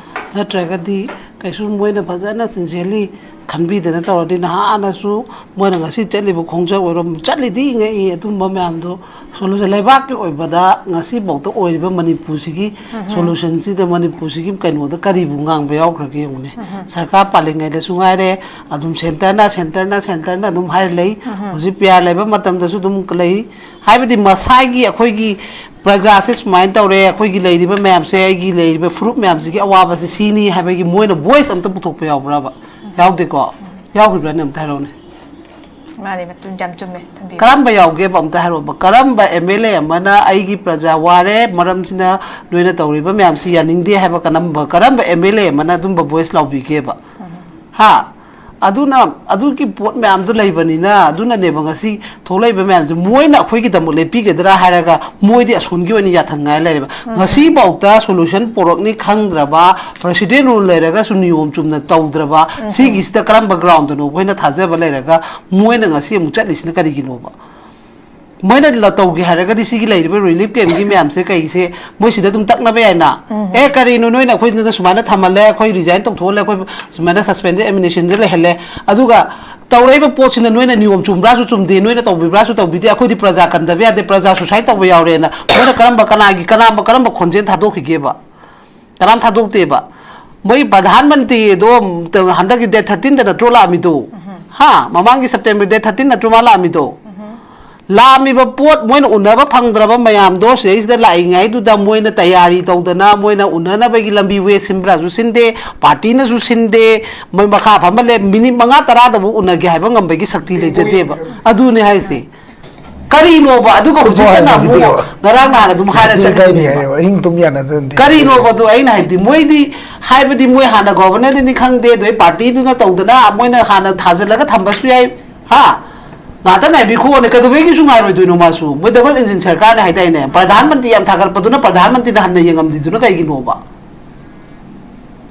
ꯅꯠꯇ꯭ꯔꯒꯗꯤ ꯀꯩꯁꯨ ꯃꯣꯏꯅ ꯐꯖꯅ ꯁꯤꯟꯁꯤꯌꯔꯂꯤ ꯈꯟꯕꯤꯗꯅ ꯇꯧꯔꯗꯤ ꯅꯍꯥꯟꯅꯁꯨ ꯃꯣꯏꯅ ꯉꯁꯤ ꯆꯠꯂꯤꯕ ꯈꯣꯡꯆꯠ ꯑꯣꯏꯔꯣ, ꯆꯠꯂꯤꯗꯤ ꯉꯛꯏ, ꯑꯗꯨꯝꯕ ꯃꯌꯥꯝꯗꯣ ꯁꯣꯂꯨꯁꯟ ꯂꯩꯕꯥꯛꯀꯤ ꯑꯣꯏꯕꯗ ꯉꯁꯤꯐꯥꯎꯗ ꯑꯣꯏꯔꯤꯕ ꯃꯅꯤꯄꯨꯔꯁꯤꯒꯤ ꯁꯣꯂꯨꯁꯟꯁꯤꯗ, ꯃꯅꯤꯄꯨꯔꯁꯤꯒꯤ ꯀꯩꯅꯣꯗ ꯀꯔꯤꯕꯨ ꯉꯥꯡꯕ ꯌꯥꯎꯈ꯭ꯔꯒꯦ ꯌꯦꯡꯉꯨꯅꯦ꯫ ꯁꯔꯀꯥꯔ ꯄꯥꯜꯂꯤꯉꯩꯗꯁꯨ ꯉꯥꯏꯔꯦ, ꯑꯗꯨꯝ ꯁꯦꯟꯇꯔꯅ ꯁꯦꯟꯇꯔꯅ ꯁꯦꯟꯇꯔꯅ ꯑꯗꯨꯝ ꯍꯥꯏꯔ ꯂꯩ꯫ ꯍꯧꯖꯤꯛ ꯄꯤ ꯑꯥꯔ ꯂꯩꯕ ꯃꯇꯝꯗꯁꯨ ꯑꯗꯨꯝ ꯂꯩ꯫ ꯍꯥꯏꯕꯗꯤ ꯃꯁꯥꯒꯤ ꯑꯩꯈꯣꯏꯒꯤ ꯄ꯭ꯔꯖꯥꯁꯦ ꯁꯨꯃꯥꯏꯅ ꯇꯧꯔꯦ, ꯑꯩꯈꯣꯏꯒꯤ ꯂꯩꯔꯤꯕ ꯃꯌꯥꯝꯁꯦ, ꯑꯩꯒꯤ ꯂꯩꯔꯤꯕ ꯐꯨꯔꯨꯞ ꯃꯌꯥꯝꯁꯤꯒꯤ ꯑꯋꯥꯕꯁꯦ ꯁꯤꯅꯤ ꯍꯥꯏꯕꯒꯤ ꯃꯣꯏꯅ ꯚꯣꯏꯁ ꯑꯝꯇ ꯄꯨꯊꯣꯛꯄ ꯌꯥꯎꯕ꯭ꯔꯕ? ꯌꯥꯎꯗꯦꯀꯣ? ꯌꯥꯎꯈꯤꯕ꯭ꯔꯥꯅꯦ? ꯑꯝꯇ ꯍꯥꯏꯔꯛꯎꯅꯦ꯫ ꯃꯥꯅꯦ, ꯃꯇꯨꯡ ꯌꯥꯝ ꯆꯨꯝꯃꯦ, ꯊꯝꯕꯤꯌꯨ꯫ ꯀꯔꯝꯕ ꯌꯥꯎꯒꯦꯕ? ꯑꯝꯇ ꯍꯥꯏꯔꯛꯑꯣꯕ꯫ ꯀꯔꯝꯕ ꯑꯦꯝ ꯑꯦꯜ ꯑꯦ ꯑꯃꯅ "ꯑꯩꯒꯤ ꯄ꯭ꯔꯖꯥ ꯋꯥꯔꯦ, ꯃꯔꯝꯁꯤꯅ ꯅꯣꯏꯅ ꯇꯧꯔꯤꯕ ꯃꯌꯥꯝꯁꯤ ꯌꯥꯅꯤꯡꯗꯦ" ꯍꯥꯏꯕ ꯀꯔꯝꯕ, ꯀꯔꯝꯕ ꯑꯦꯝ ꯑꯦꯜ ꯑꯦ ꯑꯃꯅ ꯑꯗꯨꯝꯕ ꯚꯣꯏꯁ ꯂꯥꯎꯕꯤꯒꯦꯕ? ꯍꯥ? ꯑꯗꯨꯅ, ꯑꯗꯨꯒꯤ ꯄꯣꯠ ꯃꯌꯥꯝꯗꯨ ꯂꯩꯕꯅꯤꯅ, ꯑꯗꯨꯅꯅꯦꯕ ꯉꯁꯤ ꯊꯣꯛꯂꯛꯏꯕ ꯃꯌꯥꯝꯁꯦ꯫ ꯃꯣꯏꯅ ꯑꯩꯈꯣꯏꯒꯤꯗꯃꯛ ꯂꯦꯞꯄꯤꯒꯗ꯭ꯔꯥ ꯍꯥꯏꯔꯒ ꯃꯣꯏꯗꯤ ꯑꯁꯣꯟꯒꯤ ꯑꯣꯏꯅ ꯌꯥꯊꯪ ꯉꯥꯏ ꯂꯩꯔꯦꯕ꯫ ꯉꯁꯤꯐꯥꯎꯗ ꯁꯣꯂꯨꯁꯟ ꯄꯣꯔꯛꯅꯤ ꯈꯪꯗ꯭ꯔꯕ, ꯄ꯭ꯔꯁꯤꯗꯦꯟ ꯔꯨꯜ ꯂꯩꯔꯒꯁꯨ ꯅꯤꯌꯣꯝ ꯆꯨꯝꯅ ꯇꯧꯗ꯭ꯔꯕ, ꯁꯤꯒꯤꯁꯤꯗ ꯀꯔꯝꯕ ꯒ꯭ꯔꯥꯎꯟꯗꯅꯣ ꯑꯩꯈꯣꯏꯅ ꯊꯥꯖꯕ ꯂꯩꯔꯒ ꯃꯣꯏꯅ ꯉꯁꯤ ꯑꯃꯨꯛ ꯆꯠꯂꯤꯁꯤꯅ ꯀꯔꯤꯒꯤꯅꯣꯕ? ꯃꯣꯏꯅ ꯂ-, ꯇꯧꯒꯦ ꯍꯥꯏꯔꯒꯗꯤ ꯁꯤꯒꯤ ꯂꯩꯔꯤꯕ ꯔꯤꯂꯤꯐ ꯀꯦꯝꯒꯤ ꯃꯌꯥꯝꯁꯦ ꯀꯩꯁꯦ ꯃꯣꯏ ꯁꯤꯗ ꯑꯗꯨꯝ ꯇꯛꯅꯕ ꯌꯥꯏꯅ꯫ "ꯑꯦ, ꯀꯔꯤꯅꯣ ꯅꯣꯏꯅ ꯑꯩꯈꯣꯏꯗ ꯁꯨꯃꯥꯏꯅ ꯊꯝꯍꯜꯂꯦ, ꯑꯩꯈꯣꯏ ꯔꯤꯖꯥꯏꯟ ꯇꯧꯊꯣꯛꯍꯜꯂꯦ, ꯑꯩꯈꯣꯏ ꯁꯨꯃꯥꯏꯅ ꯁꯁꯄꯦꯟꯗꯦꯗ ꯑꯦꯃꯤꯅꯦꯁꯟꯗ ꯂꯩꯍꯜꯂꯦ, ꯑꯗꯨꯒ ꯇꯧꯔꯛꯏꯕ ꯄꯣꯠꯁꯤꯅ ꯅꯣꯏꯅ ꯅꯤꯌꯣꯝ ꯆꯨꯝꯕ꯭ꯔꯥꯁꯨ ꯆꯨꯝꯗꯦ, ꯅꯣꯏꯅ ꯇꯧꯕꯤꯕ꯭ꯔꯥꯁꯨ ꯇꯧꯕꯤꯗꯦ, ꯑꯩꯈꯣꯏꯗꯤ ꯄ꯭ꯔꯖꯥ ꯀꯟꯗꯕ ꯌꯥꯗꯦ, ꯄ꯭ꯔꯖꯥ ꯁꯨꯁꯥꯏꯠ ꯇꯧꯕ ꯌꯥꯎꯔꯦꯅ" ꯃꯣꯏꯅ ꯀꯔꯝꯕ, ꯀꯅꯥꯒꯤ, ꯀꯅꯥ, ꯀꯔꯝꯕ ꯈꯣꯟꯖꯦꯜ ꯊꯥꯗꯣꯛꯈꯤꯒꯦꯕ? ꯀꯅꯥꯝ ꯊꯥꯗꯣꯛꯇꯦꯕ꯫ ꯃꯣꯏ ꯄ꯭ꯔꯙꯥꯟ ꯃꯟꯇ꯭ꯔꯤꯗꯣ ꯍꯟꯗꯛꯀꯤ ꯗꯦꯠ ꯊꯥꯔꯇꯤꯟꯗ ꯅꯠꯇ꯭ꯔꯣ ꯂꯥꯛꯑꯝꯃꯤꯗꯣ? ꯍꯥ? ꯃꯃꯥꯡꯒꯤ ꯁꯦꯞꯇꯦꯝꯕꯔ ꯗꯦꯠ ꯊꯥꯔꯇꯤꯟ ꯅꯠꯇ꯭ꯔꯣ ꯃꯥ ꯂꯥꯛꯑꯝꯃꯤꯗꯣ? ꯂꯥꯛꯑꯝꯃꯤꯕ ꯄꯣꯠ ꯃꯣꯏꯅ ꯎꯅꯕ ꯐꯪꯗ꯭ꯔꯕ ꯃꯌꯥꯝꯗꯣ ꯁꯤꯗꯩꯁꯤꯗ ꯂꯥꯛꯏꯉꯩꯗꯨꯗ ꯃꯣꯏꯅ ꯇꯌꯥꯔꯤ ꯇꯧꯗꯅ, ꯃꯣꯏꯅ ꯎꯅꯅꯕꯒꯤ ꯂꯝꯕꯤ ꯋꯦ ꯁꯤꯟꯕ꯭ꯔꯥꯁꯨ ꯁꯤꯟꯗꯦ, ꯄꯥꯔꯇꯤꯅꯁꯨ ꯁꯤꯟꯗꯦ, ꯃꯣꯏ ꯃꯈꯥ ꯐꯝꯕ ꯂꯩ, ꯃꯤꯅꯤꯠ ꯃꯉꯥ ꯇꯔꯥꯗꯕꯨ ꯎꯅꯒꯦ ꯍꯥꯏꯕ ꯉꯝꯕꯒꯤ ꯁꯛꯇꯤ ꯂꯩꯖꯗꯦꯕ꯫ ꯑꯗꯨꯅꯦ ꯍꯥꯏꯁꯦ꯫ ꯀꯔꯤꯅꯣꯕ? ꯑꯗꯨꯒ ꯍꯧꯖꯤꯛꯇꯅ ꯑꯃꯨꯛ ꯉꯔꯥꯡ ꯅꯍꯥꯟ ꯑꯗꯨꯝ ꯍꯥꯏꯔ ꯆꯠꯈꯤꯕꯅꯦꯕ꯫ ꯑꯍꯤꯡ ꯇꯨꯝ ꯌꯥꯅꯗꯅꯗꯤ꯫ ꯀꯔꯤꯅꯣꯕꯗꯣ ꯑꯩꯅ ꯍꯥꯏꯕꯗꯤ? ꯃꯣꯏꯗꯤ, ꯍꯥꯏꯕꯗꯤ ꯃꯣꯏ ꯍꯥꯟꯅ ꯒꯣꯚꯔꯅꯔꯗꯅꯤ ꯈꯪꯗꯦ, ꯑꯗꯩ ꯄꯥꯔꯇꯤꯗꯨꯅ ꯇꯧꯗꯅ ꯃꯣꯏꯅ ꯍꯥꯟꯅ ꯊꯥꯖꯤꯜꯂꯒ ꯊꯝꯕꯁꯨ ꯌꯥꯏ꯫ ꯍꯥ? ꯉꯥꯛꯇ ꯉꯥꯏꯕꯤꯈꯣꯅꯦ, ꯀꯩꯗꯧꯕꯩꯒꯤꯁꯨ ꯉꯥꯏꯔꯣꯏꯗꯣꯏꯅꯣ ꯃꯥꯁꯨ? ꯃꯣꯏ ꯗꯕꯜ ꯏꯟꯖꯤꯟ ꯁꯔꯀꯥꯔꯅꯦ ꯍꯥꯏꯗꯥꯏꯅꯦ? ꯄ꯭ꯔꯙꯥꯟ ꯃꯟꯇ꯭ꯔꯤ ꯌꯥꯝ ꯊꯥꯒꯠꯄꯗꯨꯅ ꯄ꯭ꯔꯙꯥꯟ ꯃꯟꯇ꯭ꯔꯤꯅ ꯍꯟꯅ ꯌꯦꯡꯉꯝꯗ꯭ꯔꯤꯗꯨꯅ ꯀꯩꯒꯤꯅꯣꯕ?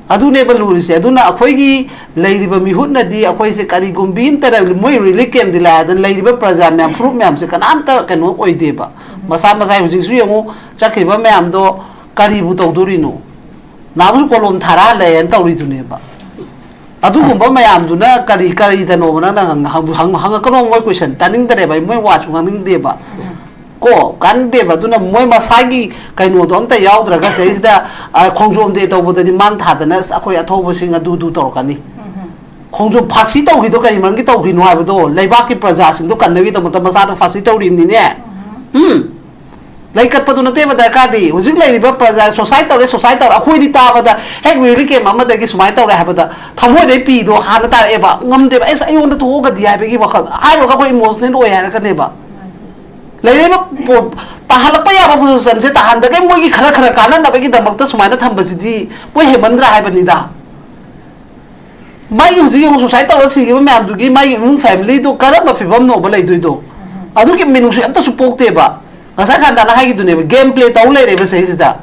ꯑꯗꯨꯅꯦꯕ ꯂꯨꯔꯤꯁꯦ꯫ ꯑꯗꯨꯅ ꯑꯩꯈꯣꯏꯒꯤ ꯂꯩꯔꯤꯕ ꯃꯤꯍꯨꯠꯅꯗꯤ ꯑꯩꯈꯣꯏꯁꯦ ꯀꯔꯤꯒꯨꯝꯕꯤ ꯑꯝꯇ ꯃꯣꯏ ꯔꯤꯂꯤꯐ ꯀꯦꯝꯗꯤ ꯂꯥꯛꯑꯗꯅ ꯂꯩꯔꯤꯕ ꯄ꯭ꯔꯖꯥ ꯃꯌꯥꯝ, ꯐꯨꯔꯨꯞ ꯃꯌꯥꯝꯁꯦ ꯀꯅꯥꯝꯇ ꯀꯩꯅꯣ ꯑꯣꯏꯗꯦꯕ꯫ ꯃꯁꯥ ꯃꯁꯥ ꯍꯧꯖꯤꯛꯁꯨ ꯌꯦꯡꯉꯨ, ꯆꯠꯈ꯭ꯔꯤꯕ ꯃꯌꯥꯝꯗꯣ ꯀꯔꯤꯕꯨ ꯇꯧꯗꯣꯔꯤꯅꯣ? ꯅꯍꯥꯟꯃꯨꯛꯁꯨ ꯀꯣꯂꯣꯝ ꯊꯥꯔꯛꯍꯜꯂꯦꯅ ꯇꯧꯔꯤꯗꯨꯅꯦꯕ꯫ ꯑꯗꯨꯒꯨꯝꯕ ꯃꯌꯥꯝꯗꯨꯅ ꯀꯔꯤ ꯀꯔꯤꯗꯅꯣꯕ ꯅꯪꯅ ꯍꯪ- ꯍꯪ- ꯍꯪꯉꯛꯀꯅꯣ꯫ ꯃꯣꯏ ꯀꯣꯏꯁꯟ ꯇꯥꯅꯤꯡꯗ꯭ꯔꯦꯕ ꯑꯩ, ꯃꯣꯏ ꯋꯥꯁꯨ ꯉꯥꯡꯅꯤꯡꯗꯦꯕ꯫ ꯀꯣ, ꯀꯥꯟꯅꯗꯦꯕ꯫ ꯑꯗꯨꯅ ꯃꯣꯏ ꯃꯁꯥꯒꯤ ꯀꯩꯅꯣꯗꯣ ꯑꯝꯇ ꯌꯥꯎꯗ꯭ꯔꯒ ꯁꯤꯗꯩꯁꯤꯗ, ꯑ, ꯈꯣꯡꯖꯣꯝ ꯗꯦ ꯇꯧꯕꯗꯗꯤ ꯃꯥꯡ ꯊꯥꯗꯅ, "ꯑꯁ, ꯑꯩꯈꯣꯏ ꯑꯊꯧꯕꯁꯤꯡ ꯑꯗꯨ ꯑꯗꯨ ꯇꯧꯔꯛꯀꯅꯤ"꯫ ꯈꯣꯡꯖꯣꯝ ꯐꯥꯁꯤ ꯇꯧꯈꯤꯗꯣ ꯀꯔꯤ ꯃꯔꯝꯒꯤ ꯇꯧꯈꯤꯅꯣ ꯍꯥꯏꯕꯗꯣ, ꯂꯩꯕꯥꯛꯀꯤ ꯄ꯭ꯔꯖꯥꯁꯤꯡꯗꯣ ꯀꯟꯅꯕꯒꯤꯗꯃꯛꯇ ꯃꯆꯥꯗꯣ ꯐꯥꯁꯤ ꯇꯧꯔꯤꯕꯅꯤꯅꯦ꯫ ꯎꯝ꯫ ꯂꯩ ꯀꯠꯄꯗꯨ ꯅꯠꯇꯦꯕ ꯗꯔꯀꯥꯔꯗꯤ꯫ ꯍꯧꯖꯤꯛ ꯂꯩꯔꯤꯕ ꯄ꯭ꯔꯖꯥ, ꯁꯣꯁꯥꯏꯠ ꯇꯧꯔꯦ, ꯁꯣꯁꯥꯏꯠ ꯇꯧꯔꯦ, ꯑꯩꯈꯣꯏꯗꯤ ꯇꯥꯕꯗ ꯍꯦꯛ ꯔꯦꯂꯤ ꯀꯦꯝ ꯑꯃꯗꯒꯤ ꯁꯨꯃꯥꯏꯅ ꯇꯧꯔꯦ ꯍꯥꯏꯕꯗ ꯊꯃꯣꯏꯗꯩ ꯄꯤꯗꯣ ꯍꯥꯟꯅ ꯇꯥꯔꯛꯑꯦꯕ꯫ ꯉꯝꯗꯦꯕ, "ꯑꯩꯁ, ꯑꯩꯉꯣꯟꯗ ꯊꯣꯛꯑꯒꯗꯤ" ꯍꯥꯏꯕꯒꯤ ꯋꯥꯈꯜ꯫ ꯍꯥꯏꯔꯨꯔꯒ ꯑꯩꯈꯣꯏ ꯏꯃꯣꯁꯅꯦꯜ ꯑꯣꯏ ꯍꯥꯏꯔꯛꯀꯅꯦꯕ꯫ ꯂꯩꯔꯤꯕ ꯄꯣ-, ꯇꯥꯍꯜꯂꯛꯄ ꯌꯥꯕ ꯄꯣꯖꯤꯁꯟꯁꯦ ꯇꯥꯍꯟꯗꯒꯩ ꯃꯣꯏꯒꯤ ꯈꯔ ꯈꯔ ꯀꯥꯟꯅꯅꯕꯒꯤꯗꯃꯛꯇ ꯁꯨꯃꯥꯏꯅ ꯊꯝꯕꯁꯤꯗꯤ ꯃꯣꯏ ꯍꯦꯟꯃꯟꯗ꯭ꯔꯥ ꯍꯥꯏꯕꯅꯤꯗ꯫ ꯃꯥꯒꯤ ꯍꯧꯖꯤꯛ ꯌꯦꯡꯉꯨ, ꯁꯨꯁꯥꯏꯠ ꯇꯧꯔ ꯁꯤꯈꯤꯕ ꯃꯌꯥꯝꯗꯨꯒꯤ ꯃꯥꯒꯤ ꯏꯃꯨꯡ ꯐꯦꯃꯤꯂꯤꯗꯣ ꯀꯔꯝꯕ ꯐꯤꯕꯝꯅꯣꯕ ꯂꯩꯗꯣꯏꯗꯣ? ꯑꯗꯨꯒꯤ ꯃꯤꯅꯨꯡꯁꯤ ꯑꯝꯇꯁꯨ ꯄꯣꯛꯇꯦꯕ꯫ ꯉꯁꯥꯏ ꯈꯥꯟꯗꯥꯅ ꯍꯥꯏꯈꯤꯗꯨꯅꯦꯕ, ꯒꯦꯝ ꯄ꯭ꯂꯦ ꯇꯧ ꯂꯩꯔꯦꯕ ꯁꯤꯗꯩꯁꯤꯗ꯫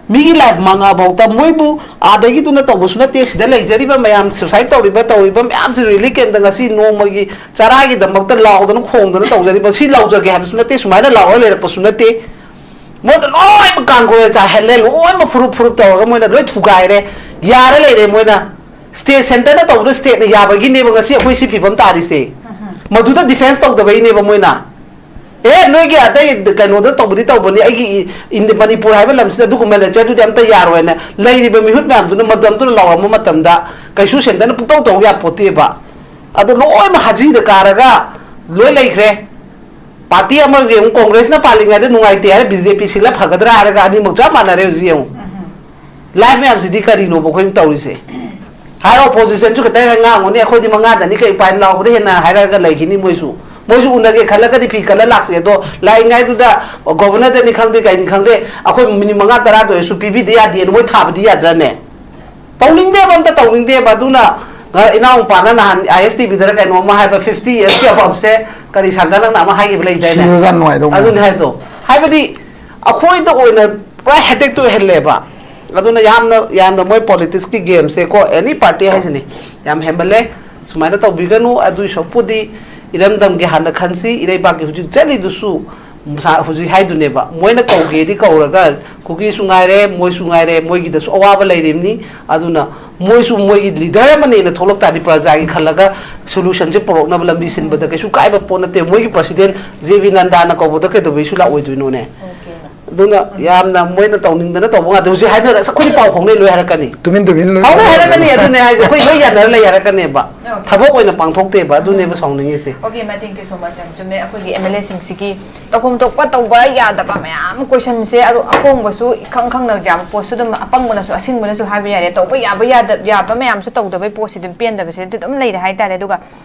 ꯃꯤꯒꯤ ꯂꯥꯏꯐ ꯃꯉꯥꯐꯥꯎꯗ ꯃꯣꯏꯕꯨ ꯑꯥꯗꯒꯤꯗꯨꯅ ꯇꯧꯕꯁꯨ ꯅꯠꯇꯦ, ꯁꯤꯗ ꯂꯩꯖꯔꯤꯕ ꯃꯌꯥꯝ, ꯁꯨꯁꯥꯏꯠ ꯇꯧꯔꯤꯕ, ꯇꯧꯔꯤꯕ ꯃꯌꯥꯝꯁꯤ ꯔꯤꯂꯤꯐ ꯀꯦꯝꯞꯇ ꯉꯁꯤ ꯅꯣꯡꯃꯒꯤ ꯆꯔꯥꯒꯤꯗꯃꯛꯇ ꯂꯥꯎꯗꯅ ꯈꯣꯡꯗꯅ ꯇꯧꯖꯔꯤꯕ, ꯁꯤ ꯂꯥꯎꯖꯒꯦ ꯍꯥꯏꯕꯁꯨ ꯅꯠꯇꯦ, ꯁꯨꯃꯥꯏꯅ ꯂꯥꯎꯔ ꯂꯩꯔꯛꯄꯁꯨ ꯅꯠꯇꯦ꯫ ꯃꯣꯏꯅ ꯂꯣꯏꯅꯃꯛ ꯀꯥꯡꯒꯣꯏ ꯆꯥꯏꯍꯜꯂꯦ, ꯂꯣꯏꯅꯃꯛ ꯐꯨꯔꯨꯞ ꯐꯨꯔꯨꯞ ꯇꯧꯔꯒ ꯃꯣꯏꯅ ꯂꯣꯏ ꯊꯨꯒꯥꯏꯔꯦ, ꯌꯥꯔ ꯂꯩꯔꯦ꯫ ꯃꯣꯏꯅ ꯁ꯭ꯇꯦꯠ, ꯁꯦꯟꯇꯔꯅ ꯇꯧꯕꯗꯣ ꯁ꯭ꯇꯦꯠꯅ ꯌꯥꯕꯒꯤꯅꯦꯕ ꯉꯁꯤ ꯑꯩꯈꯣꯏ ꯁꯤ ꯐꯤꯕꯝ ꯇꯥꯔꯤꯁꯦ꯫ ꯃꯗꯨꯗ ꯗꯤꯐꯦꯟꯁ ꯇꯧꯗꯕꯩꯅꯦꯕ ꯃꯣꯏꯅ꯫ ꯑꯦ, ꯅꯣꯏꯒꯤ ꯑꯇꯩ ꯀꯩꯅꯣꯗ ꯇꯧꯕꯗꯤ ꯇꯧꯕꯅꯤ, ꯑꯩꯒꯤ ꯏ-, ꯏꯟꯗꯤ-, ꯃꯅꯤꯄꯨꯔ ꯍꯥꯏꯕ ꯂꯝꯁꯤꯗ ꯑꯗꯨꯒꯨꯝꯕ ꯂꯩꯇ꯭ꯔꯦ, ꯑꯗꯨꯗꯤ ꯑꯝꯇ ꯌꯥꯔꯣꯏꯅ ꯂꯩꯔꯤꯕ ꯃꯤꯍꯨꯠ ꯃꯌꯥꯝꯗꯨꯅ ꯃꯗꯨ ꯑꯝꯇ ꯂꯥꯎꯔꯝꯕ ꯃꯇꯝꯗ ꯀꯩꯁꯨ ꯁꯦꯟꯇꯔꯅ ꯄꯨꯡꯇꯧ ꯇꯧ ꯌꯥꯄꯣꯠꯇꯦꯕ꯫ ꯑꯗꯣ ꯂꯣꯏꯅ ꯍꯥꯖꯤꯗ ꯀꯥꯔꯒ ꯂꯣꯏ ꯂꯩꯈ꯭ꯔꯦ꯫ ꯄꯥꯔꯇꯤ ꯑꯃꯒꯤ ꯑꯃꯨꯛ ꯀꯣꯡꯒ꯭ꯔꯦꯁꯅ ꯄꯥꯜꯂꯤꯉꯩꯗ ꯅꯨꯡꯉꯥꯏꯇꯦ ꯍꯥꯏꯔ ꯕꯤ ꯖꯦ ꯄꯤ ꯁꯤꯜꯂ ꯐꯒꯗ꯭ꯔꯥ ꯍꯥꯏꯔꯒ ꯑꯅꯤꯃꯛ ꯆꯞ ꯃꯥꯟꯅꯔꯦ ꯍꯧꯖꯤꯛ ꯌꯦꯡꯉꯨ꯫ ꯂꯥꯏꯐ ꯃꯌꯥꯝꯁꯤꯗꯤ ꯀꯔꯤꯅꯣꯕ ꯑꯩꯈꯣꯏꯅ ꯇꯧꯔꯤꯁꯦ? ꯍꯥꯏꯔ ꯑꯣꯄꯣꯖꯤꯁꯟꯁꯨ ꯈꯤꯇꯪ ꯍꯦꯛ ꯉꯥꯡꯉꯨꯅꯦ, "ꯑꯩꯈꯣꯏꯗꯤ ꯃꯉꯥꯗꯅꯤ ꯀꯩ ꯎꯄꯥꯏ?" ꯂꯥꯎꯕꯗ ꯍꯦꯟꯅ ꯍꯥꯏꯔꯛꯑꯒ ꯂꯩꯈꯤꯅꯤ ꯃꯣꯏꯁꯨ꯫ ꯃꯣꯏꯁꯨ ꯎꯅꯒꯦ ꯈꯜꯂꯒꯗꯤ ꯐꯤ ꯈꯜꯂ ꯂꯥꯛꯁꯦ, ꯑꯗꯣ ꯂꯥꯛꯏꯉꯩꯗꯨꯗ ꯒꯣꯚꯔꯅꯔꯗꯅꯤ ꯈꯪꯗꯦ ꯀꯩꯅꯤ ꯈꯪꯗꯦ, "ꯑꯩꯈꯣꯏ ꯃꯤꯅꯤꯠ ꯃꯉꯥ ꯇꯔꯥꯗ ꯑꯣꯏꯔꯁꯨ ꯄꯤꯕꯤꯗ ꯌꯥꯗꯦꯅ" ꯃꯣꯏ ꯊꯥꯕꯗꯤ ꯌꯥꯗ꯭ꯔꯅꯦ? ꯇꯧꯅꯤꯡꯗꯦꯕ, ꯑꯝꯇ ꯇꯧꯅꯤꯡꯗꯦꯕ꯫ ꯑꯗꯨꯅ ꯉ-, ꯏꯅꯥꯎꯅꯨꯄꯥꯅ ꯅꯍꯥꯟ ꯑꯥꯏ ꯑꯦꯁ ꯇꯤ ꯚꯤꯗꯔ ꯀꯩꯅꯣꯝꯃ ꯍꯥꯏꯕ, "ꯐꯤꯐꯇꯤ ꯏꯌꯔꯁꯀꯤ ꯑꯕꯞꯁꯦ ꯀꯔꯤ ꯁꯥꯟꯇ ꯅꯪꯅ ꯑꯃ ꯍꯥꯏꯈꯤꯕ ꯂꯩꯗꯥꯏꯅꯦ?" ꯁꯤꯔꯒ ꯅꯨꯡꯉꯥꯏꯗꯧ ꯃꯥꯜꯂꯦ꯫ ꯑꯗꯨꯅꯤ ꯍꯥꯏꯗꯣ꯫ ꯍꯥꯏꯕꯗꯤ ꯑꯩꯈꯣꯏꯗ ꯑꯣꯏꯅ ꯄꯨꯔꯥ ꯍꯦꯗꯦꯛꯇ ꯑꯣꯏꯍꯜꯂꯦꯕ꯫ ꯑꯗꯨꯅ ꯌꯥꯝꯅ, ꯌꯥꯝꯅ ꯃꯣꯏ ꯄꯣꯂꯤꯇꯤꯛꯁꯀꯤ ꯒꯦꯝꯁꯦꯀꯣ, ꯑꯦꯅꯤ ꯄꯥꯔꯇꯤ ꯍꯥꯏꯁꯤꯅꯤ, ꯌꯥꯝ ꯍꯦꯟꯃꯜꯂꯦ꯫ ꯁꯨꯃꯥꯏꯅ ꯇꯧꯕꯤꯒꯅꯨ꯫ ꯑꯗꯨꯏ ꯁꯔꯨꯛꯄꯨꯗꯤ ꯏꯔꯝꯗꯝꯒꯤ ꯍꯥꯟꯅ ꯈꯟꯁꯤ, ꯏꯔꯩꯕꯥꯛꯀꯤ ꯍꯧꯖꯤꯛ ꯆꯠꯂꯤꯗꯨꯁꯨ ꯃꯁꯥ ꯍꯧꯖꯤꯛ ꯍꯥꯏꯗꯨꯅꯦꯕ, ꯃꯣꯏꯅ ꯀꯧꯒꯦꯗꯤ ꯀꯧꯔꯒ ꯀꯨꯀꯤꯁꯨ ꯉꯥꯏꯔꯦ, ꯃꯣꯏꯁꯨ ꯉꯥꯏꯔꯦ, ꯃꯣꯏꯒꯤꯗꯁꯨ ꯑꯋꯥꯕ ꯂꯩꯔꯤꯕꯅꯤ꯫ ꯑꯗꯨꯅ ꯃꯣꯏꯁꯨ ꯃꯣꯏꯒꯤ ꯂꯤꯗꯔ ꯑꯃꯅꯦꯅ ꯊꯣꯛꯂꯛ ꯇꯥꯔꯗꯤ ꯄ꯭ꯔꯖꯥꯒꯤ ꯈꯜꯂꯒ ꯁꯣꯂꯨꯁꯟꯁꯦ ꯄꯨꯔꯛꯅꯕ ꯂꯝꯕꯤ ꯁꯤꯟꯕꯗ ꯀꯩꯁꯨ ꯀꯥꯏꯕ ꯄꯣꯠ ꯅꯠꯇꯦ꯫ ꯃꯣꯏꯒꯤ ꯄ꯭ꯔꯁꯤꯗꯦꯟ ꯖꯦ ꯕꯤ ꯅꯟꯗꯥꯅ ꯀꯧꯕꯗ ꯀꯩꯗꯧꯕꯩꯁꯨ ꯂꯥꯛꯑꯣꯏꯗꯣꯏꯅꯣꯅꯦ? ꯑꯗꯨꯅ ꯌꯥꯝꯅ ꯃꯣꯏꯅ ꯇꯧꯅꯤꯡꯗꯅ ꯇꯧꯕ ꯉꯥꯛꯇ꯫ ꯍꯧꯖꯤꯛ ꯍꯥꯏꯅꯔ ꯑꯁ ꯑꯩꯈꯣꯏꯗꯤ ꯄꯥꯎ ꯐꯥꯎꯅꯩ ꯂꯣꯏ ꯍꯥꯏꯔꯛꯀꯅꯤ꯫ ꯇꯨꯃꯤꯟ ꯇꯨꯃꯤꯟ ꯂꯣꯏ ꯐꯥꯎꯅꯩ ꯂꯣꯏ ꯍꯥꯏꯔꯛꯀꯅꯤ꯫ ꯂꯣꯏ꯫ ꯑꯗꯨꯅꯦ ꯍꯥꯏꯁꯦ, ꯑꯩꯈꯣꯏ ꯂꯣꯏ ꯌꯥꯅꯔ ꯂꯩ ꯍꯥꯏꯔꯛꯀꯅꯦꯕ꯫ Okay. ꯊꯕꯛ ꯑꯣꯏꯅ ꯄꯥꯡꯊꯣꯛꯇꯦꯕ꯫ ꯑꯗꯨꯅꯦꯕ ꯁꯥꯎꯅꯤꯡꯉꯤꯁꯦ꯫ Okay, ꯃꯥ, thank you so much, ꯌꯥꯝ ꯆꯨꯝꯃꯦ꯫ ꯑꯩꯈꯣꯏꯒꯤ ꯑꯦꯝ ꯑꯦꯜ ꯑꯦꯁꯤꯡꯁꯤꯒꯤ ꯇꯧꯐꯝ ꯊꯣꯛꯄ ꯇꯧꯕ ꯌꯥꯗꯕ ꯃꯌꯥꯝ ꯀꯣꯏꯁꯟꯁꯦ, ꯑꯗꯨ ꯑꯍꯣꯡꯕꯁꯨ ꯏꯈꯪ ꯈꯪꯅ ꯌꯥꯕ ꯄꯣꯠꯁꯨ ꯑꯗꯨꯝ, ꯑꯄꯪꯕꯅꯁꯨ ꯑꯁꯤꯡꯕꯅꯁꯨ ꯍꯥꯏꯕ ꯌꯥꯔꯦ, ꯇꯧꯕ ꯌꯥꯕ ꯌꯥꯗ- ꯌꯥꯕ ꯃꯌꯥꯝꯁꯨ ꯇꯧꯗꯕꯩ ꯄꯣꯠꯁꯤ ꯑꯗꯨꯝ ꯄꯦꯟꯗꯕꯁꯦ ꯑꯗꯨꯝ ꯂꯩꯔꯦ ꯍꯥꯏꯇꯥꯔꯦ꯫ ꯑꯗꯨꯒ